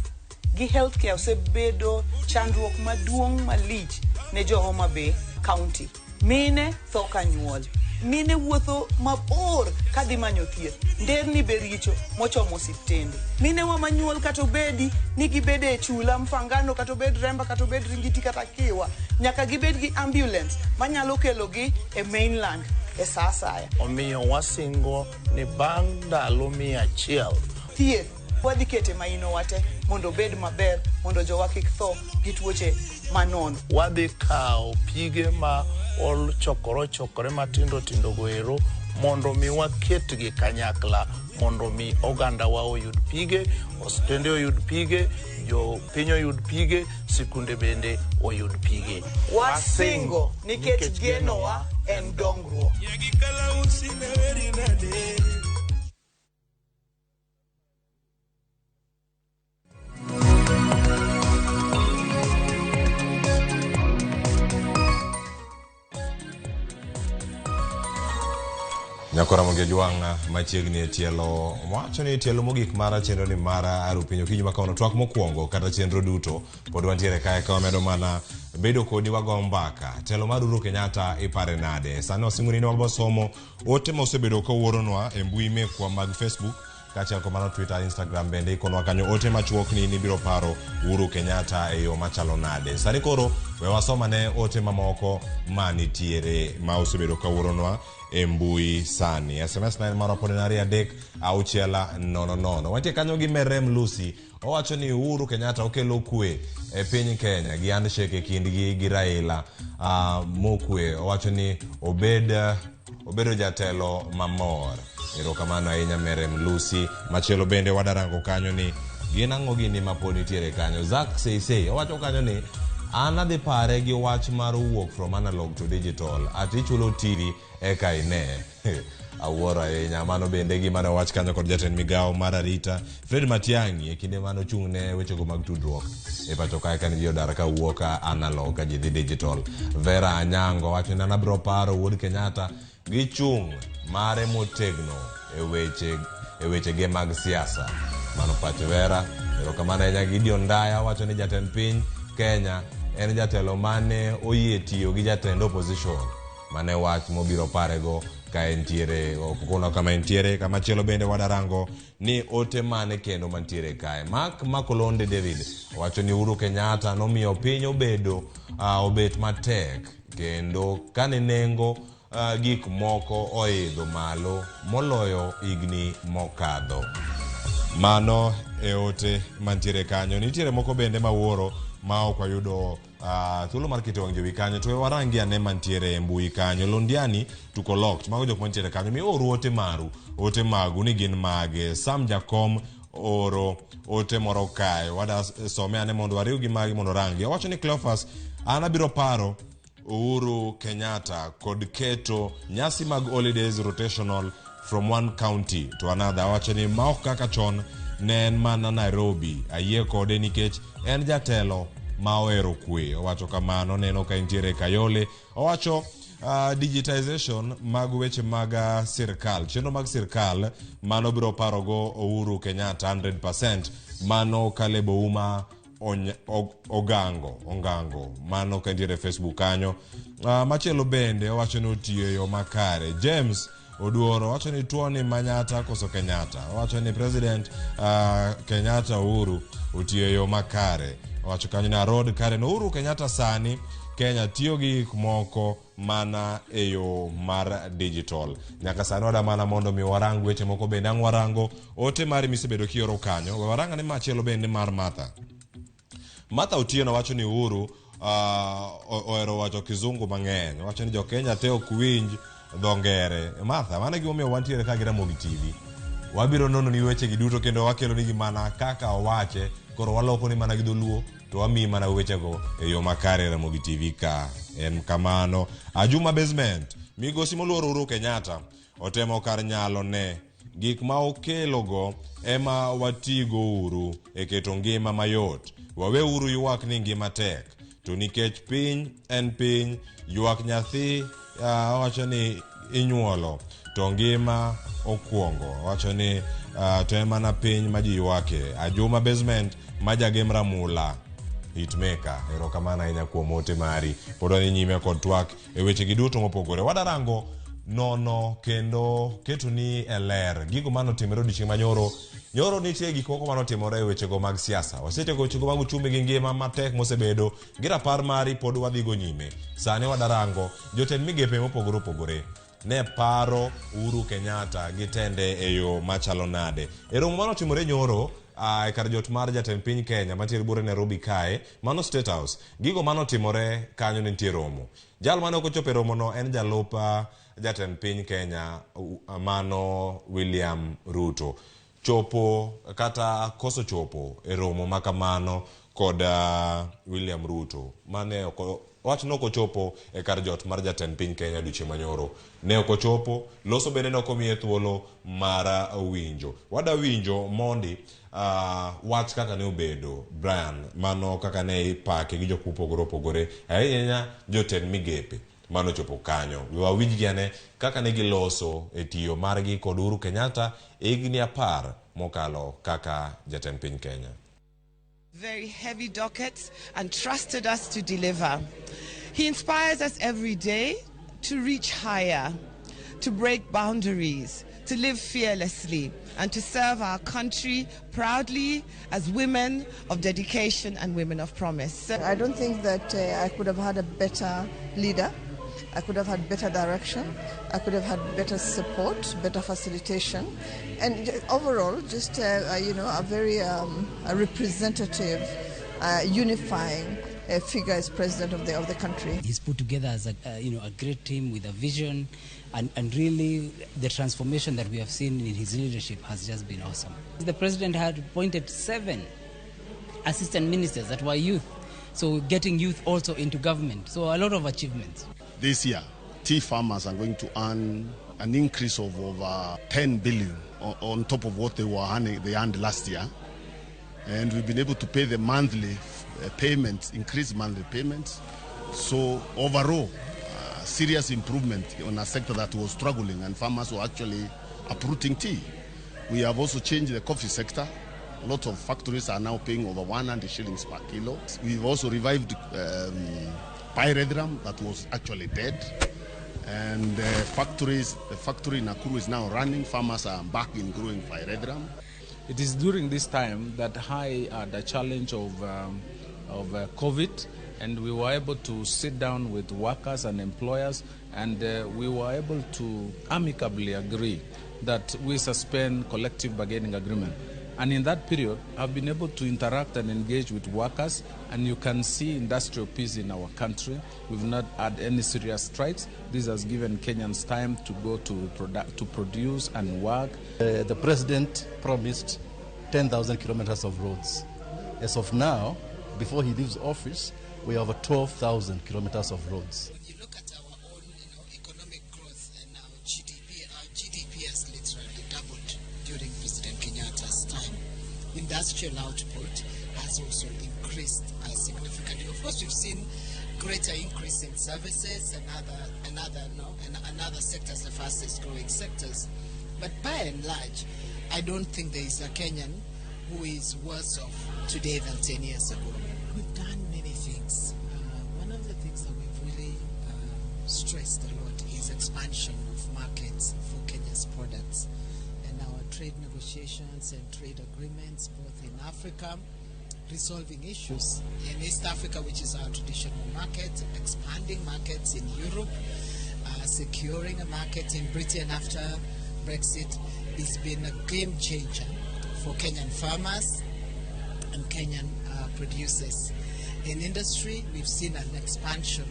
gi healthcare osebedo chandruok maduong' malich ne jo Homa Bay County. Mine tho ka nyuol. Mine wuotho mabor kadhi manyo thieth. Nderni be richo mochomo osiptende. Mine wa manyuol kata obedi ni gibede e chula Mfangano, kata obed Remba, kata obed Ringiti kata Kiwa, nyaka gibed gi ambulance manyalo kelogi e mainland e sa asaya. Omiyo wasingo ni bang' ndalo 100 Thieth wadhi kete maino wate mondo obed maber, mondo jowa kik tho gi tuoche manono. Wadhi kawo pige ma ochokore ochokore matindo tindo go ero mondo mi waketgi kanyakla, mondo mi ogandawa oyud pige, osiptende oyud pige, jopiny oyud pige, sikunde bende oyud pige. Wasingo nikech genowa en dongruok. Nyakora Ramogi Ajwang' machiegni e tielo wacho ni tielo mogik mar chenro ni mar Arupiny okinyi ma kawuono, twak mokwongo kata chenro duto pod wantiere kae ka wamedo mana bedo kodi wago mbaka. Telo mar Uhuru Kenyatta ipare nade? Sani wasingo ni wabo somo ote ma osebedo kawuoronwa e mbui mekwa mag Facebook kaachiel kod mano Twitter, Instagram bende ikonwa kanyo ote machuok ni nibiro paro Uhuru Kenyatta e yo machalo nade. Sani koro we wasomane ote mamoko manitiere ma osebedo kawuoronwa e mbui sani. SMS na en marwa pod en 2 3 6 0 0. Wantie kanyo gi Merem Lucy, owacho ni Uhuru Kenyatta okelo kwe e piny Kenya gi handshake e kindgi gi Raila mokwe. Owacho ni obedo jatelo mamor. Erokamano ahinya Merem Lucy. Machielo bende wadarango kanyo ni gin ang'o gini mapod nitiere kanyo. Zack Seisei owacho kanyo ni an adhi pare gi wach mar wuok from analog to digital, ati ichulo TV eka ine. Awuoro ahinya. Mano bende gima ne owach kanyo kod jatend migawo mar arita Fred Matiang'i e kinde mane ochung' ne wechego mag tudruok e pacho kae kane ji odar ka wuok analog ka ji dhi digital. Vera Anyango wacho ni an abiro paro wuod Kenyatta gi chung' mare motegno e wechege mag siasa. Mano pach Vera. Erokamano ahinya. Gideon Ndaya wacho ni jatend piny Kenya en jatelo mane oyie tiyo gi jatend opposition. Mane wach mobiro parego ka entiere okona kama entiere. Kamachielo bende wadarango ni ote mane kendo mantiere kae. Mark Makolonde David wacho ni Uhuru Kenyatta nomiyo piny obedo obet matek kendo kane nengo gik moko oidho malo moloyo higni mokadho. Mano e ote mantiere kanyo. Nitiere moko bende mawuoro ma ok wayudo thuolo mar keto wang' jowi kanyo, to warangi ane mantiere e mbui kanyo. Londiani tuko locked, mago jok mantiere kanyo. Mi oru ote maru, ote magu ni gin mage. Sam Jakom oro ote moro kae, wada some ane mondo wariw gi magi mondo rangi. Owacho ni Cleophas, an abiro paro Uhuru Kenyatta kod keto nyasi mag holidays rotational from one county to another. Owacho ni ma ok kaka chon ne en mana Nairobi. Ayie kode nikech en jatelo ma ohero kwe. Owacho kamano neno ka entiere Kayole. Owacho digitization mag weche mag sirkal, chenro mag sirkal mano biro parogo Uhuru Kenyatta 100%. Mano Caleb Ouma Ogango mano ka entiere Facebook kanyo. Machielo bende owacho ni otiyo e yo makare. James Oduoro wacho ni tuo ni Manyata koso Kenyatta. Owacho ni President Kenyatta Uhuru otiyo e yo makare. Owacho kanyo ni Arod Karen Uhuru Kenyatta sani Kenya tiyo gi gik moko mana e yo mar digital. Nyaka sani wada mana mondo mi warang weche moko bende ang' warango ote mari misebedo kioro kanyo. We warang ane machielo bende mar Martha. Martha Otieno wacho ni Uhuru ohero wacho kizungu mang'eny. Wacho ni jo Kenya te ok winj dho ngere. Martha, mano e gimomiyo wantiere ka gi Ramogi TV. Wabiro nono ni wechegi duto kendo wakelo nigi mana kaka owache. Koro waloko ni mana gi dholuo to wamiyi mana wechego e yo makare Ramogi TV ka. En kamano. Ajuma Basement, migosi moluor Uhuru Kenyatta otemo kar nyalo ne. Gik ma okelogo ema watigo uru e keto ngima mayot. Wawe uru ywak ni ngima tek. To nikech piny en piny, ywak nyathi owacho ni inyuolo to ngima okuongo. Owacho ni to en mana piny ma ji ywake. Ajuma Basement ma jagem Ramula hitmaker. Erokamano ahinya kuom ote mari. Pod wadhi nyime kod twak e wechegi duto mopogore. Wadarango nono kendo ketoni e ler gigo manotimore odiochieng' manyoro. Nyoro nitie gik moko manotimore e wechego mag siasa. Wasetieko wechego mag uchumi gi ngima matek mosebedo gi rapar mari pod wadhigo nyime. Sani wadarango jotend migepe mopogore opogore ne paro Uhuru Kenyatta gi tende e yo machalo nade. E romo manotimore nyoro e kar jot mar jatend piny Kenya mantiere buore Nairobi kae, mano State House. Gigo manotimore kanyo ne nitie romo. Jal mane ok ochopo e romono en jalup jatend piny Kenya mano William Ruto. Chopo kata koso chopo e romo makamano kod William Ruto mane wach ne ok ochopo e kar jot mar jatend piny Kenya odiochieng' manyoro. Ne ok ochopo, loso bende ne ok omiye thuolo mar winjo. Wada winjo mondi wach kaka ne obedo Brian, mano kaka ne ipake gi jok mopogore opogore, ahinya jotend migepe mano chopo kanyo. We wawinjgi ane kaka ne giloso e tiyo margi kod Uhuru Kenyatta e higni 10 mokalo kaka jatend piny Kenya. Very heavy dockets and trusted us to deliver. He inspires us every day to reach higher, to break boundaries, to live fearlessly, and to serve our country proudly as women of dedication and women of promise. I don't think that I could have had a better leader. I could have had better direction. I could have had better support, better facilitation, and overall, just a very a representative, unifying figure as president of the country. He's put together as a great team with a vision, and really the transformation that we have seen in his leadership has just been awesome. The president had appointed 7 assistant ministers that were youth, so getting youth also into government. So a lot of achievements. This year, tea farmers are going to earn an increase of over 10 billion on top of what they were earning, they earned last year. And we've been able to pay the monthly payments, increase monthly payments. So overall, serious improvement on a sector that was struggling and farmers were actually uprooting tea. We have also changed the coffee sector. A lot of factories are now paying over 100 shillings per kilo. We've also revived pyrethrum that was actually dead. And the factory in Nakuru is now running. Farmers are back in growing pyrethrum. It is during this time that I had the challenge of COVID, and we were able to sit down with workers and employers, and we were able to amicably agree that we suspend collective bargaining agreement. And in that period, I've been able to interact and engage with workers, and you can see industrial peace in our country. We've not had any serious strikes. This has given Kenyans time to go to produce and work. The president promised 10,000 kilometers of roads. As of now, before he leaves office, We have 12,000 kilometers of roads. When you look at our own economic growth and our GDP, our GDP has literally doubled during President Kenyatta's time. Industrial output has also increased significantly. Of course, we've seen greater increase in services and other sectors, the fastest growing sectors. But by and large, I don't think there is a Kenyan who is worse off today than 10 years ago. We've done many things. One of the things that we've really stressed a lot is expansion of markets for Kenya's products, and our trade negotiations and trade agreements both in Africa, resolving issues in East Africa, which is our traditional market, expanding markets in Europe, securing a market in Britain after Brexit. It's been a game changer for Kenyan farmers and Kenyan producers. In industry, we've seen an expansion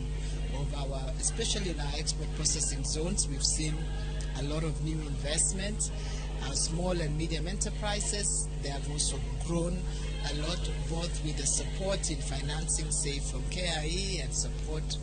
of our, especially in our export processing zones, we've seen a lot of new investment. Our small and medium enterprises, they have also grown a lot, both with the support in financing, say from KIE and support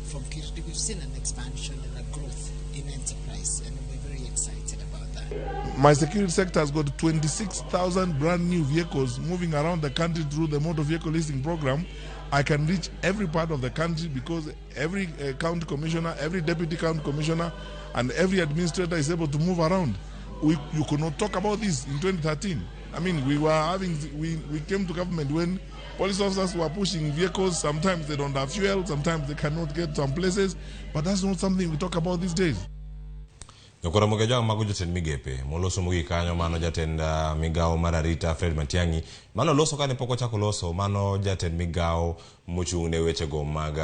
from KIRDI. We've seen an expansion and a growth in enterprise, and we're very excited about that. My security sector has got 26,000 brand new vehicles moving around the country through the motor vehicle leasing program. I can reach every part of the country because every county commissioner, every deputy county commissioner, and every administrator is able to move around. You could not talk about this in 2013. I mean, we came to government when police officers were pushing vehicles. Sometimes they don't have fuel, sometimes they cannot get some places, but that's not something we talk about these days. Nyokoro Mugejwang mago jotend migepe moloso mogik kanyo, mano jatend migawo mar arita Fred Matiang'i, mano loso kane pok ochako loso, mano jatend migawo mochung' ne wechego mag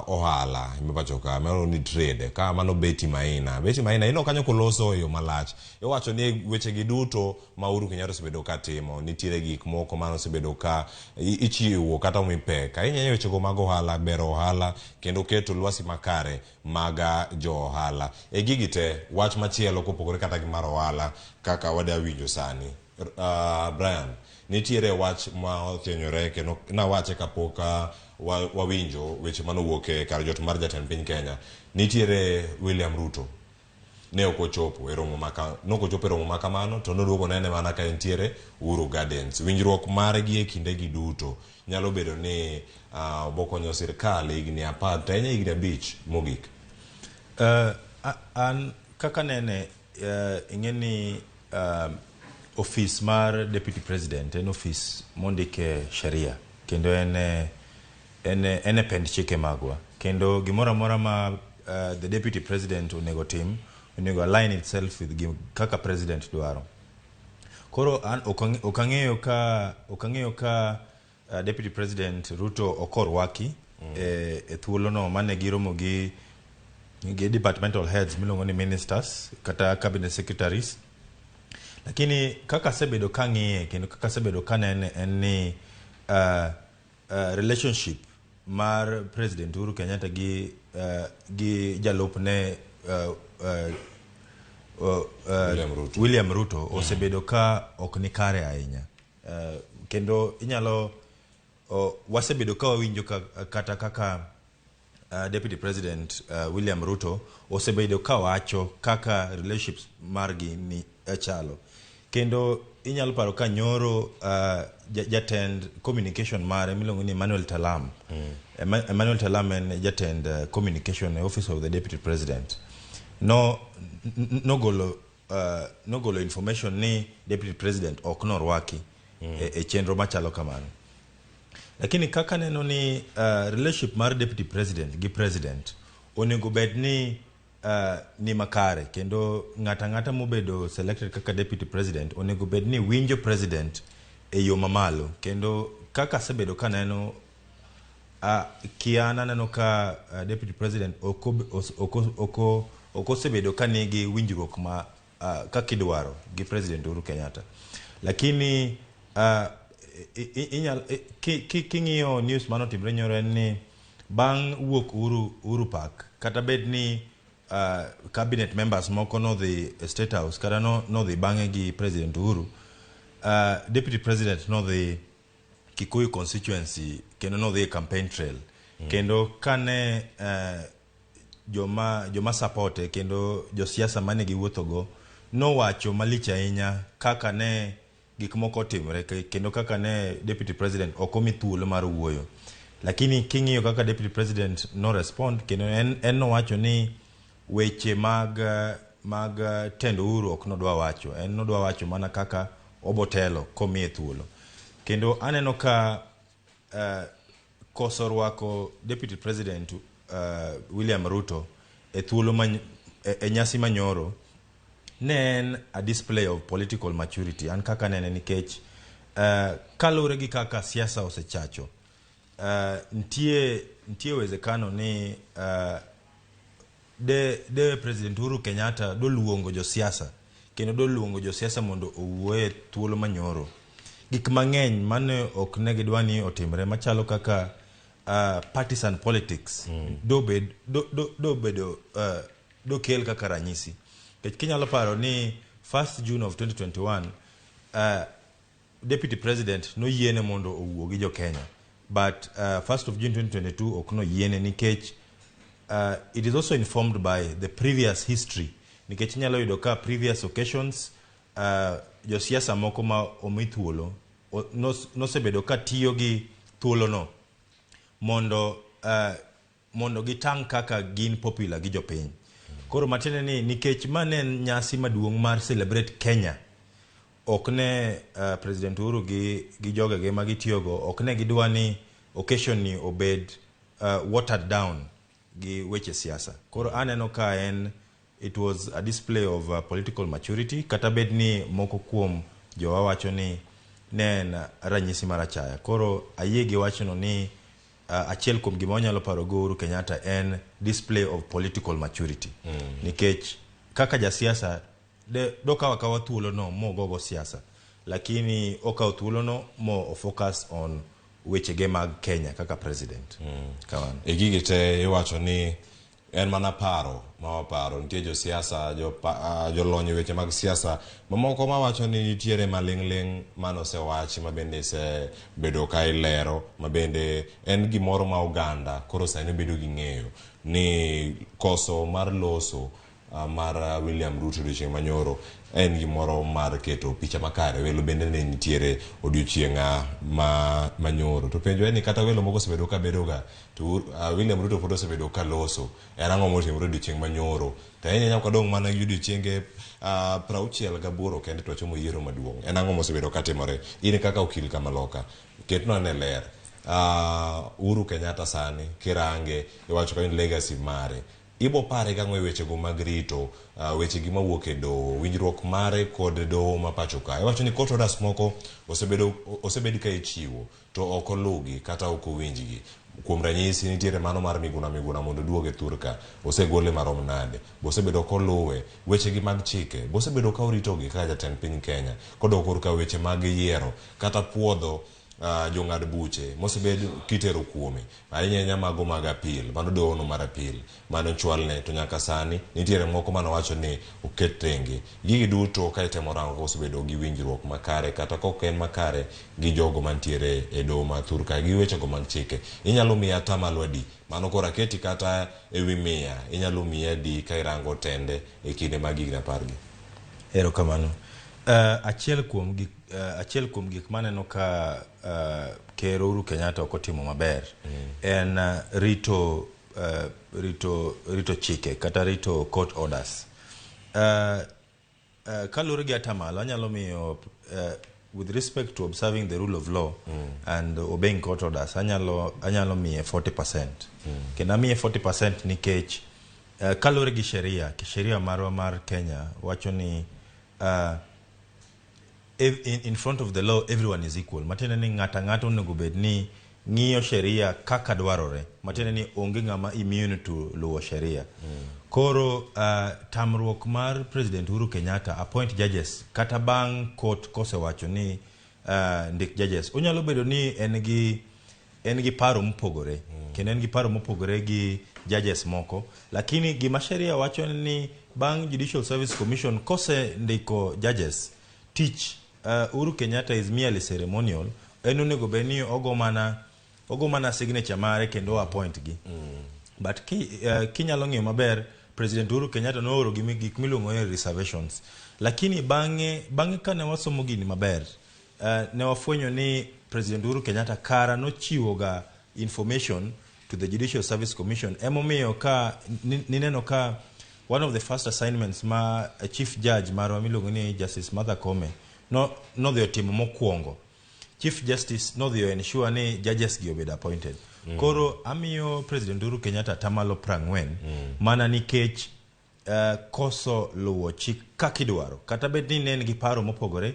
ohala mapacho ka, mano ni trade ka, mano Betty Maina. Betty Maina ino kanyo koloso e yo malach, iwacho ni wechegi duto ma Uhuru Kenyatta osebedo ka timo, nitiere gik moko mane osebedo ka ichiwo kata omi pek ahinya e wechego mag ohala, bero ohala kendo keto lwasi makare mag jo ohala. E gigi te, wach machielo kopogore kata gi mar ohala kaka wadwa winjo sani, Brian, nitiere wach ma othinyore kendo nawache kapok wawinjo weche manowuok e kar jot mar jatend piny Kenya. Nitiere William Ruto ne ok ochopo e romo maka, ne ok ochopo e romo makamano, to noduogo nene mana ka entiere Uhuru Gardens. Winjruok margi e kindegi duto nyalo bedo ni obokonyo sirkal higni 10 to ahinya higni 5 mogik. An kaka nene, ing'e ni ofis mar deputy president en ofis mondike sheria, kendo en e pend chike magwa, kendo gimoro amora ma the deputy president onego tim onego align itself with kaka president dwaro. Koro an ok ang'eyo ka deputy president Ruto okorwaki e thuolono mane giromo gi departmental heads miluongo ni ministers kata cabinet secretaries. Lakini kaka asebedo ka ng'iye kendo kaka asebedo ka nene en ni relationship mar President Uhuru Kenyatta gi jalupne William Ruto osebedo ka ok ni kare ahinya. Kendo inyalo wasebedo ka wawinjo kata kaka Deputy President William Ruto osebedo ka wacho kaka relationships margi ni chalo. Kendo inyalo paro ka nyoro jatend communication mare miluongo ni Emmanuel Talam. Emmanuel Talam en jatend communication e office of the Deputy President. Nogolo information ni Deputy President ok norwaki e chenro machalo kamano. Lakini kaka neno ni relationship mar Deputy President gi President onego bed ni ni makare, kendo ng'ata ng'ata mobedo selected kaka Deputy President onego bed ni winjo President e yo mamalo. Kendo kaka asebedo kaneno kiana neno ka Deputy President ok osebedo ka nigi winjruok ma kaka idwaro gi President Uhuru Kenyatta. Lakini king'iyo news manotimre nyoro en ni bang' wuok Uhuru Park, kata bed ni cabinet members moko nodhi State House kata nodhi bang'e gi President Uhuru, Deputy President nodhi Kikuyu constituency kendo nodhi e campaign trail. Kendo kane joma supporte kendo josiasa mane giwuothogo nowacho malich ahinya kaka ne gik moko otimore kendo kaka ne deputy president ok omi thuolo mar wuoyo. Lakini king'iyo kaka deputy president no respond, kendo en nowacho ni weche mag tend Uhuru ok nodwa wacho, en nodwa wacho mana kaka obotelo komiye thuolo. Kendo aneno ka koso rwako deputy president William Ruto e thuolo e nyasi manyoro ne en a display of political maturity. An kaka nene, nikech kaluwore gi kaka siasa osechacho, nitie uwezekano ni de President Uhuru Kenyatta doluongo josiasa kendo doluongo josiasa mondo owuoye thuolo manyoro, gik mang'eny mane ok ne gidwa ni otimre machalo kaka partisan politics dobed do, do, dobedo dokel kaka ranyisi. Nikech kinyalo paro ni 1st June of 2021, deputy president noyiene mondo owuo gi jo Kenya, but 1st of June 2022 ok noyiene, nikech it is also informed by the previous history, nikech inyalo yudo ka previous occasions josiasa moko ma omi thuolo nosebedo ka tiyo gi thuolono mondo gitang' kaka gin popular gi jopiny. Koro matiende ni nikech ma ne en nyasi maduong' mar celebrate Kenya, ok ne President Uhuru gi jogege ma gitiyogo ok ne gidwa ni occasion ni obed watered down gi weche siasa. Koro aneno ka en it was a display of political maturity, kata bed ni moko kuom jowa wacho ni ne en ranyisi mar achaya. Koro ayie gi wachno ni achiel kuom gima wanyalo paro go Uhuru Kenyatta en display of political maturity, nikech kaka jasiasa dokawo akawa thuolono mogogo siasa, lakini okawo thuolono mo focus on wechege mag Kenya kaka president. Kamano. E gigi te iwacho ni en mana paro ma waparo. Nitie josiasa, jolony e weche mag siasa mamoko mawacho ni nitiere maling'ling' manosewachi, ma bende isebedo ka ilero, ma bende en gimoro ma oganda koro sani bedo gi ng'eyo ni koso mar loso mar William Ruto odiochieng' manyoro en gimoro mar keto picha makare. Welo bende ne nitiere odiochieng' ma manyoro. To penjo en ni kata welo moko osebedo ka bedoga to William Ruto pod osebedo ka loso. En ang'o motimore odiochieng' manyoro? To ahinya ahinya kadong' mana gi odiochienge 68 kende to wachomo yiero maduong'. En ang'o mosebedo ka timore? In kaka okil kamaloka, ketnwa ane ler. Uhuru Kenyatta sani kirange iwacho ka in legacy mare, ibo pare gang'o e wechego mag rito wechegi mawuok e doho, winjruok mare kod doho ma pacho ka? Iwacho ni court orders moko osebedo osebed ka ichiwo to ok olugi kata ok owinjgi. Kuom ranyisi, nitiere mano mar Miguna Miguna mondo oduog e thur ka, osegole marom nade? Bosebedo koluwe wechegi mag chike, bosebedo ka oritogi kaka jatend piny Kenya kodok korka weche mag yiero kata puodho jong'ad buche mosebed kitero kuome, ahinya ahinya mago mag appeal, mano doho no mar appeal mane ochwalne, to nyaka sani nitiere moko manowacho ni oket tenge. Gigi duto ka itemo rango kosebedo gi winjruok makare kata kok en makare gi jogo mantiere e doho ma thur ka gi wechego mag chike, inyalo miye atamalo adi? Mano koro aketi kata ewi 100, inyalo miye adi ka irango tende e kinde mag higni 10 gi? Erokamano. Achiel kuom gik maneno ka Ker Uhuru Kenyatta ok otimo maber en rito chike kata rito court orders. Kaluwore gi atamalo anyalo miyo, with respect to observing the rule of law and obeying court orders, anyalo miye 40%. Kendo amiye 40% nikech kaluwore gi sheria marwa mar Kenya wacho ni in front of the law everyone is equal, matiende ni ng'ato ang'ata onego bed ni ng'iyo sheria kaka dwarore, matiende ni onge ng'ama immune to luwo sheria. Koro tamruok mar President Uhuru Kenyatta appoint judges kata bang' court kosewacho ni ndik judges, onyalo bedo ni en gi paro mopogore kendo en gi paro mopogore gi judges moko, lakini gima sheria wacho ni bang' Judicial Service Commission kosendiko judges tich, Uhuru Kenyatta is merely ceremonial. En onego bed ni ogo mana signature mare kendo appoint gi. But kinyalo ng'iyo maber, President Uhuru Kenyatta nooro gi gik miluongo ni reservations. Lakini bang'e kane wasomo gini maber, ne wafwenyo ni President Uhuru Kenyatta kara nochiwo ga information to the Judicial Service Commission. Emomiyo ka nineno ka one of the first assignments ma Chief Judge marwa miluongo ni Justice Martha Koome nodhi otimo mokwongo, Chief Justice nodhi ensure ni judges gi obedo appointed. Koro amiyo President Uhuru Kenyatta atamalo 40 mana nikech koso luwo chik kaka idwaro. Kata bed ni ne en gi paro mopogore,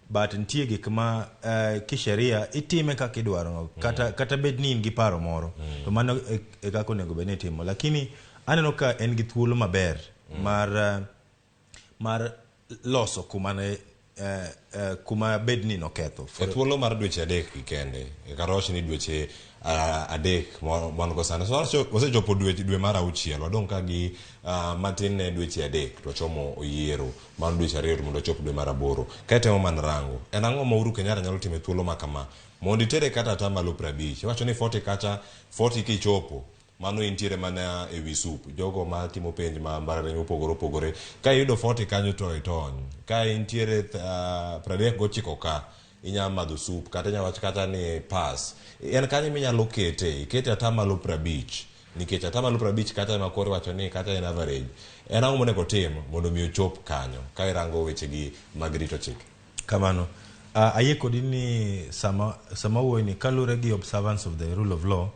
but nitie gik ma kisheria itime kaka idwaro, kata bed ni in gi paro moro, to mano e kaka onego bed ni itimo. Lakini aneno ka en gi thuolo maber mar loso kuma ne kuma bed ni noketho. E thuolo mar dweche 3 kende, kata wach ni dweche 3 wan go sani. So wasechopo dwe mar 6, wadong' ka gi matin ne dweche 3 to wachomo oyiero mar dweche 2 mondo ochop dwe mar 8. Ka itemo mana rango, en ang'o ma Uhuru Kenyatta nyalo timo e thuolo ma kama mondo itere kata atamalo 50? Iwacho ni 40 kacha 40 kichopo, mano intiere mana e wi sup. Jogo ma timo penj ma mbalariany mopogore opogore, ka iyudo 40 kanyo to itony. Ka intiere 39 ka, inyalo madho sup, kata inyalo wacho kata ni pass. En kanyo minyalo kete, ikete atamalo 50, nikech atamalo 50 kata ema koro iwacho ni kata en average. En ang'o monego otim mondo mi ochop kanyo ka irango wechegi mag rito chik? Kamano. Ayie kodi ni sama wuoyo ni kaluwore gi observance of the rule of law,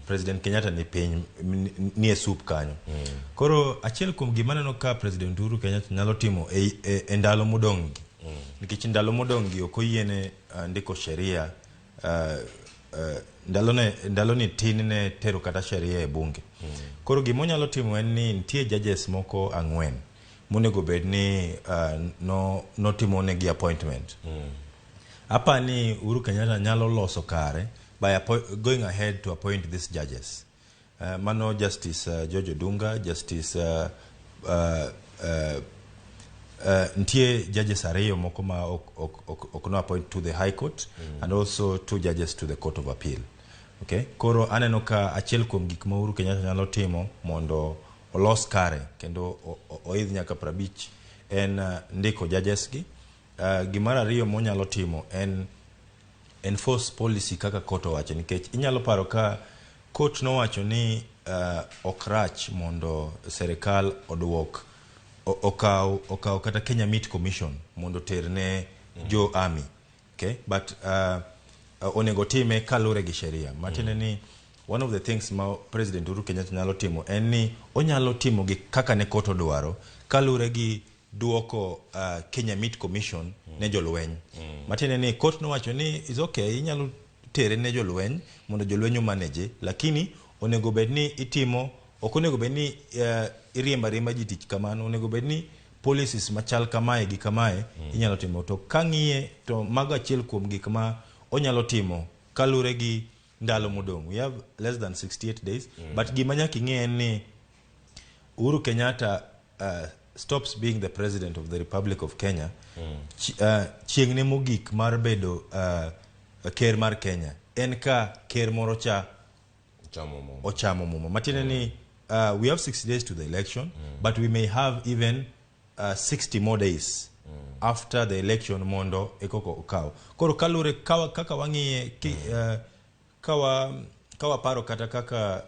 President Kenyatta ni piny, ni e sup kanyo. Koro achiel kuom gima aneno ka President Uhuru Kenyatta nyalo timo e ndalo modong' gi, nikech ndalo modong' gi ok oyiene ndiko sheria, ndalo ni tin ne tero kata sheria e bunge. Koro gima onyalo timo en ni nitie judges moko 4 monego bed ni notimo negi appointment. Apani Uhuru Kenyatta nyalo loso kare by going ahead to appoint these judges. Mano Justice George Odunga, Justice nitie judges 2 moko ma ok no appoint to the High Court, and also 2 judges to the Court of Appeal. Okay? Koro aneno ka achiel kuom gik ma Uhuru Kenyatta nyalo timo mondo olos kare kendo oidh nyaka 50 en ndiko judges gi. Gimar ariyo monyalo timo en enforce policy kaka court owacho, nikech inyalo paro ka court nowacho ni ok rach mondo serikal oduok okaw kata Kenya Meat Commission mondo terne jo army. Okay? But onego time kaluwore gi sheria. Matiende ni one of the things ma President Uhuru Kenyatta nyalo timo en ni onyalo timo gi kaka ne court odwaro kaluwore gi duoko Kenya Meat Commission ne jolweny. Matiende ni court nowacho ni is okay, inyalo tere ne jolweny mondo jolweny omanage, lakini onego bed ni itimo, ok onego bed ni iriembo ariemba ji tich kamano, onego bed ni policies machal kamae gi kamae inyalo timo. To kang'iye to mago achiel kuom gik ma onyalo timo kaluwore gi ndalo modong'. We have less than 68 days, but gima nyaka ing'e en ni Uhuru Kenyatta stops being the president of the Republic of Kenya chieng'ne mogik mar bedo ker mar Kenya en ka ker moro cha ochamo muma. Matiende ni we have 60 days to the election, but we may have even 60 more days after the election mondo ekoko okaw. Koro kaluwore kaka wang'iye kawa paro kata kaka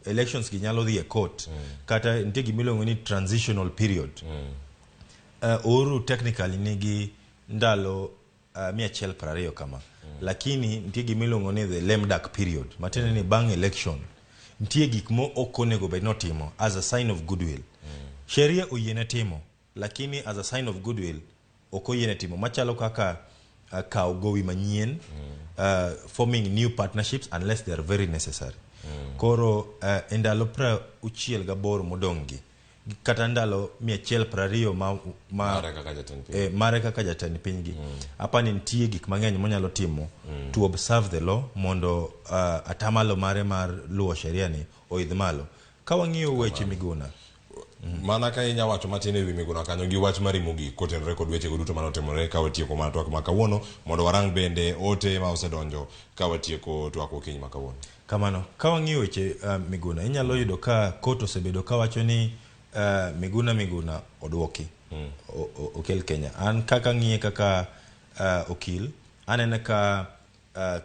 elections gi nyalo dhi e court, kata nitie gimiluongo ni transitional period. Uhuru technically nigi ndalo 120 kama, lakini nitie gimiluongo ni the lame duck period, matiende ni bang' election nitie gik mo ok onego bed notimo as a sign of goodwill. Sheria oyiene timo, lakini as a sign of goodwill ok oyiene timo, machalo kaka kawo gowi manyien, forming new partnerships unless they are very necessary. Koro e ndalo 68 modong' gi kata ndalo 120 ma mare kaka jatend piny. Mare kaka jatend piny gi, apani nitie gik mang'eny monyalo timo to observe the law mondo atamalo mare mar luwo sheria ni oidh malo. Ka wang'iyo weche Miguna, Mana ka inya wacho matin ewi Miguna kanyo gi wach mari mogik kotenore kod wechego duto mane otimore ka watieko mana twak ma kawuono mondo warang bende ote ma osedonjo ka watieko twak okinyi ma kawuono. Kamano, ka wang'iyo weche Miguna, inyalo yudo ka court osebedo kawacho ni Miguna Miguna oduoki okel Kenya. An kaka ng'iye kaka okil, aneno ka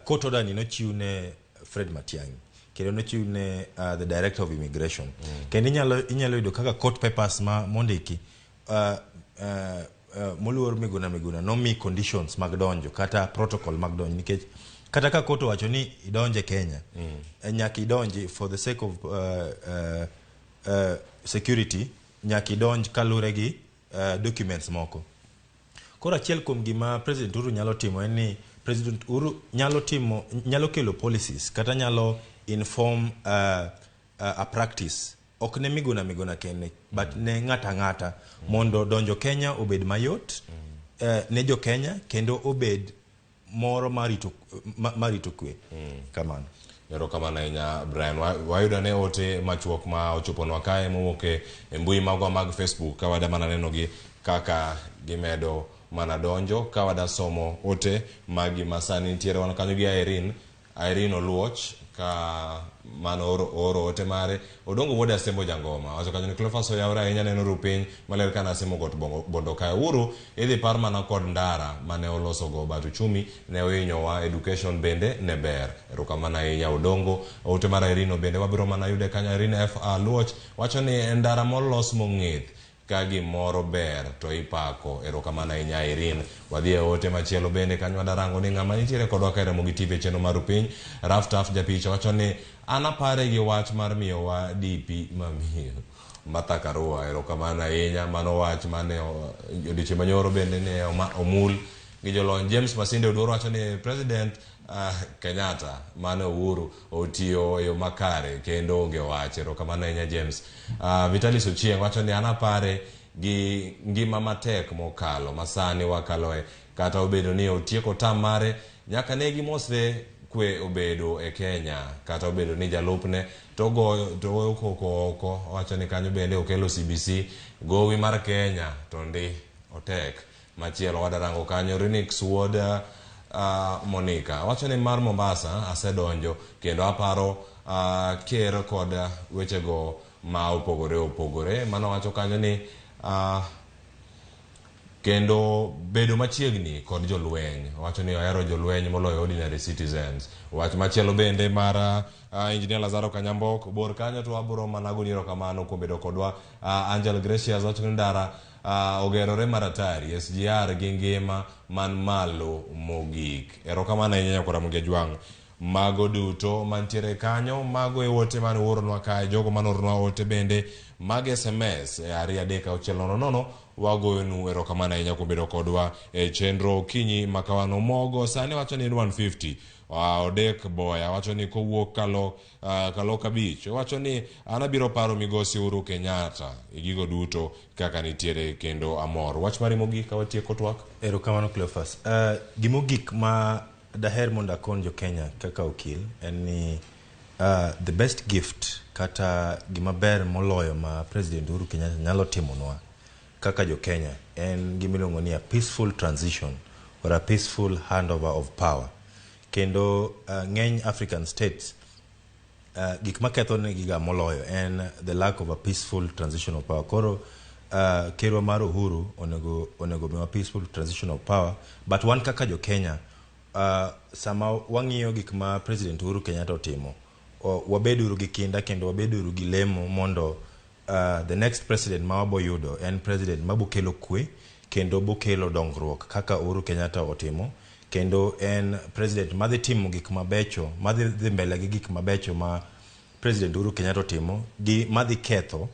court order ni nochiw ne Fred Matiang'i kendo nochiw ne the director of immigration. Kendo inyalo yudo kaka court papers ma mondiki moluor Miguna Miguna nomi conditions mag donjo kata protocol mag donjo, nikech kata ka court owacho ni idonje Kenya, nyaka idonji for the sake of security, nyaka idonj kalure gi documents moko. Koro achiel kuom gima President Uhuru nyalo timo en ni President Uhuru nyalo kelo policies kata nyalo inform a practice, ok ne Miguna Miguna kende, but ne ng'ata ang'ata, mondo donjo Kenya obed mayot ne jo Kenya kendo obed moro marito kwe. Kamano. Erokamano ahinya, Brian. Wayudo ne ote machuok ma ochoponwa kae mowuok e mbui magwa mag Facebook, ka wada mana nenogi kaka gimedo mana donjo, ka wada somo ote magi masani nitiere. Wan kanyo gi Irene Oluoch ka mano oro ote mare. Odongo wuod Asembo Jangoma wacho kanyo ni Cleophas oyawre ahinya, neno ru piny maler ka nasemo got Bondo kae. Uhuru idhi par mana kod ndara mane olosogo, but uchumi ne ohinyowa, education bende ne ber. Erokamano ahinya, Odongo. Ote mar Irene bende wabiro mana yude kanyo. Irene F Aluoch wacho ni ndara molos mong'ith ka gimoro ber to ipako. Erokamano ahinya, Irene. Wadhi e ote machielo bende kanyo, wadarango ni ng'ama nitiere kodwa ka e Ramogi TV e chenro mar piny. Raftaf japicha wacho ni an apare gi wach mar miyowa DP mamiyo Martha Karua. Erokamano ahinya. Mano wach mane odiochieng' manyoro bende ne omul gi jolony. James Masinde Oduor wacho ni President Kenyatta mane Uhuru otiyo e yo makare kendo onge wach. Erokamano ahinya, James. Vitalis Ochieng wacho ni an apare gi ngima matek mokalo masani wakaloe, kata obedo ni otieko tam mare, nyaka ne gimosre kwe obedo e Kenya, kata obedo ni jalupne to goyo koko oko. Owacho ni kanyo bende okelo CBC gowi mar Kenya to ndi otek. Machielo wadarango kanyo, Rinix wuod Monica wacho ni mar Mombasa asedonjo kendo aparo ker kod wechego ma opogore opogore. Mano wacho kanyo ni kendo bedo machiegni kod jolweny, wacho ni ohero jolweny moloyo ordinary citizens. Wach machielo bende mar Engineer Lazaro Kanyambok bor kanyo to wabiro mana goni erokamano kuom bedo kodwa. Angel Gracious wacho ni ndara ogerore maratari SGR gi ngima man malo mogik. Erokamano ahinya, nyakwar Ramogi Ajwang'. Mago duto mantiere kanyo, mago e ote mane uoronwa kae. Jogo mane ooronwa ote bende mag SMS e 23600, wagoyonu erokamano ahinya kuom bedo kodwa e chenro okinyi makawano. Mogo sani wacho ni en 150. Odek Boya wacho ni kowuok Kaloka Beach, wacho ni an abiro paro migosi Uhuru Kenyatta e gigo duto kaka nitiere kendo amor. Wach mari mogik ka watieko twak. Erokamano, Cleophas. Gimogik ma daher mondo akon jo Kenya kaka okil en ni the best gift kata gima ber moloyo ma President Uhuru Kenyatta nyalo timonwa kaka jo Kenya en gimiluongo ni a peaceful transition or a peaceful handover of power. Kendo ng'eny African states, gik maketho negi ga moloyo en the lack of a peaceful transition of power. Koro kerwa mar Uhuru onego miwa peaceful transition of power, but wan kaka jo Kenya, sama wang'iyo gik ma President Uhuru Kenyatta otimo, wabeduru gi kinda kendo wabeduru gi lemo mondo the next president ma wabo yudo en president mabokelo kwe kendo bokelo dongruok kaka Uhuru Kenyatta otimo, kendo en president madhi timo gik mabecho, madhi dhi mbele gi gik mabecho ma President Uhuru Kenyatta otimo gi madhi ketho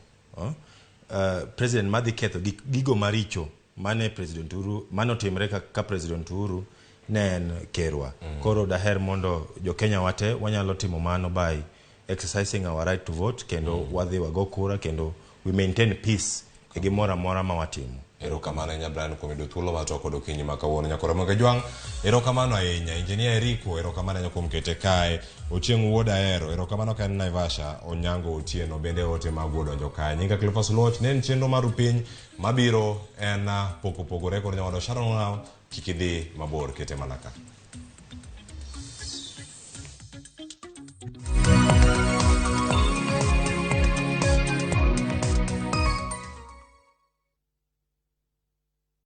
president madhi ketho gigo maricho mane President Uhuru mane otimre ka President Uhuru ne en kerwa. Koro daher mondo jo Kenya wate wanyalo timo mano by exercising our right to vote, kendo wadhi wago kura kendo we maintain peace e gimoro amora ma watimo. Erokamano ahinya Brian kuom yudo thuolo mar twak kod okinyi ma kawuono. Nyakoro Moga Jwang', erokamano ahinya. Engineer Eriko, erokamano ahinya kuom kete kae. Ochieng' Wuod Ahero, erokamano ka en Naivasha. Onyango Otieno bende ote mag wuod donjo kae. Nyinga Cleophas Oluoch, ne en chenro mar Rupiny mabiro en pok opogore kod nyawadwa Sharon Ong'aw, kik idhi mabor kete mana ka.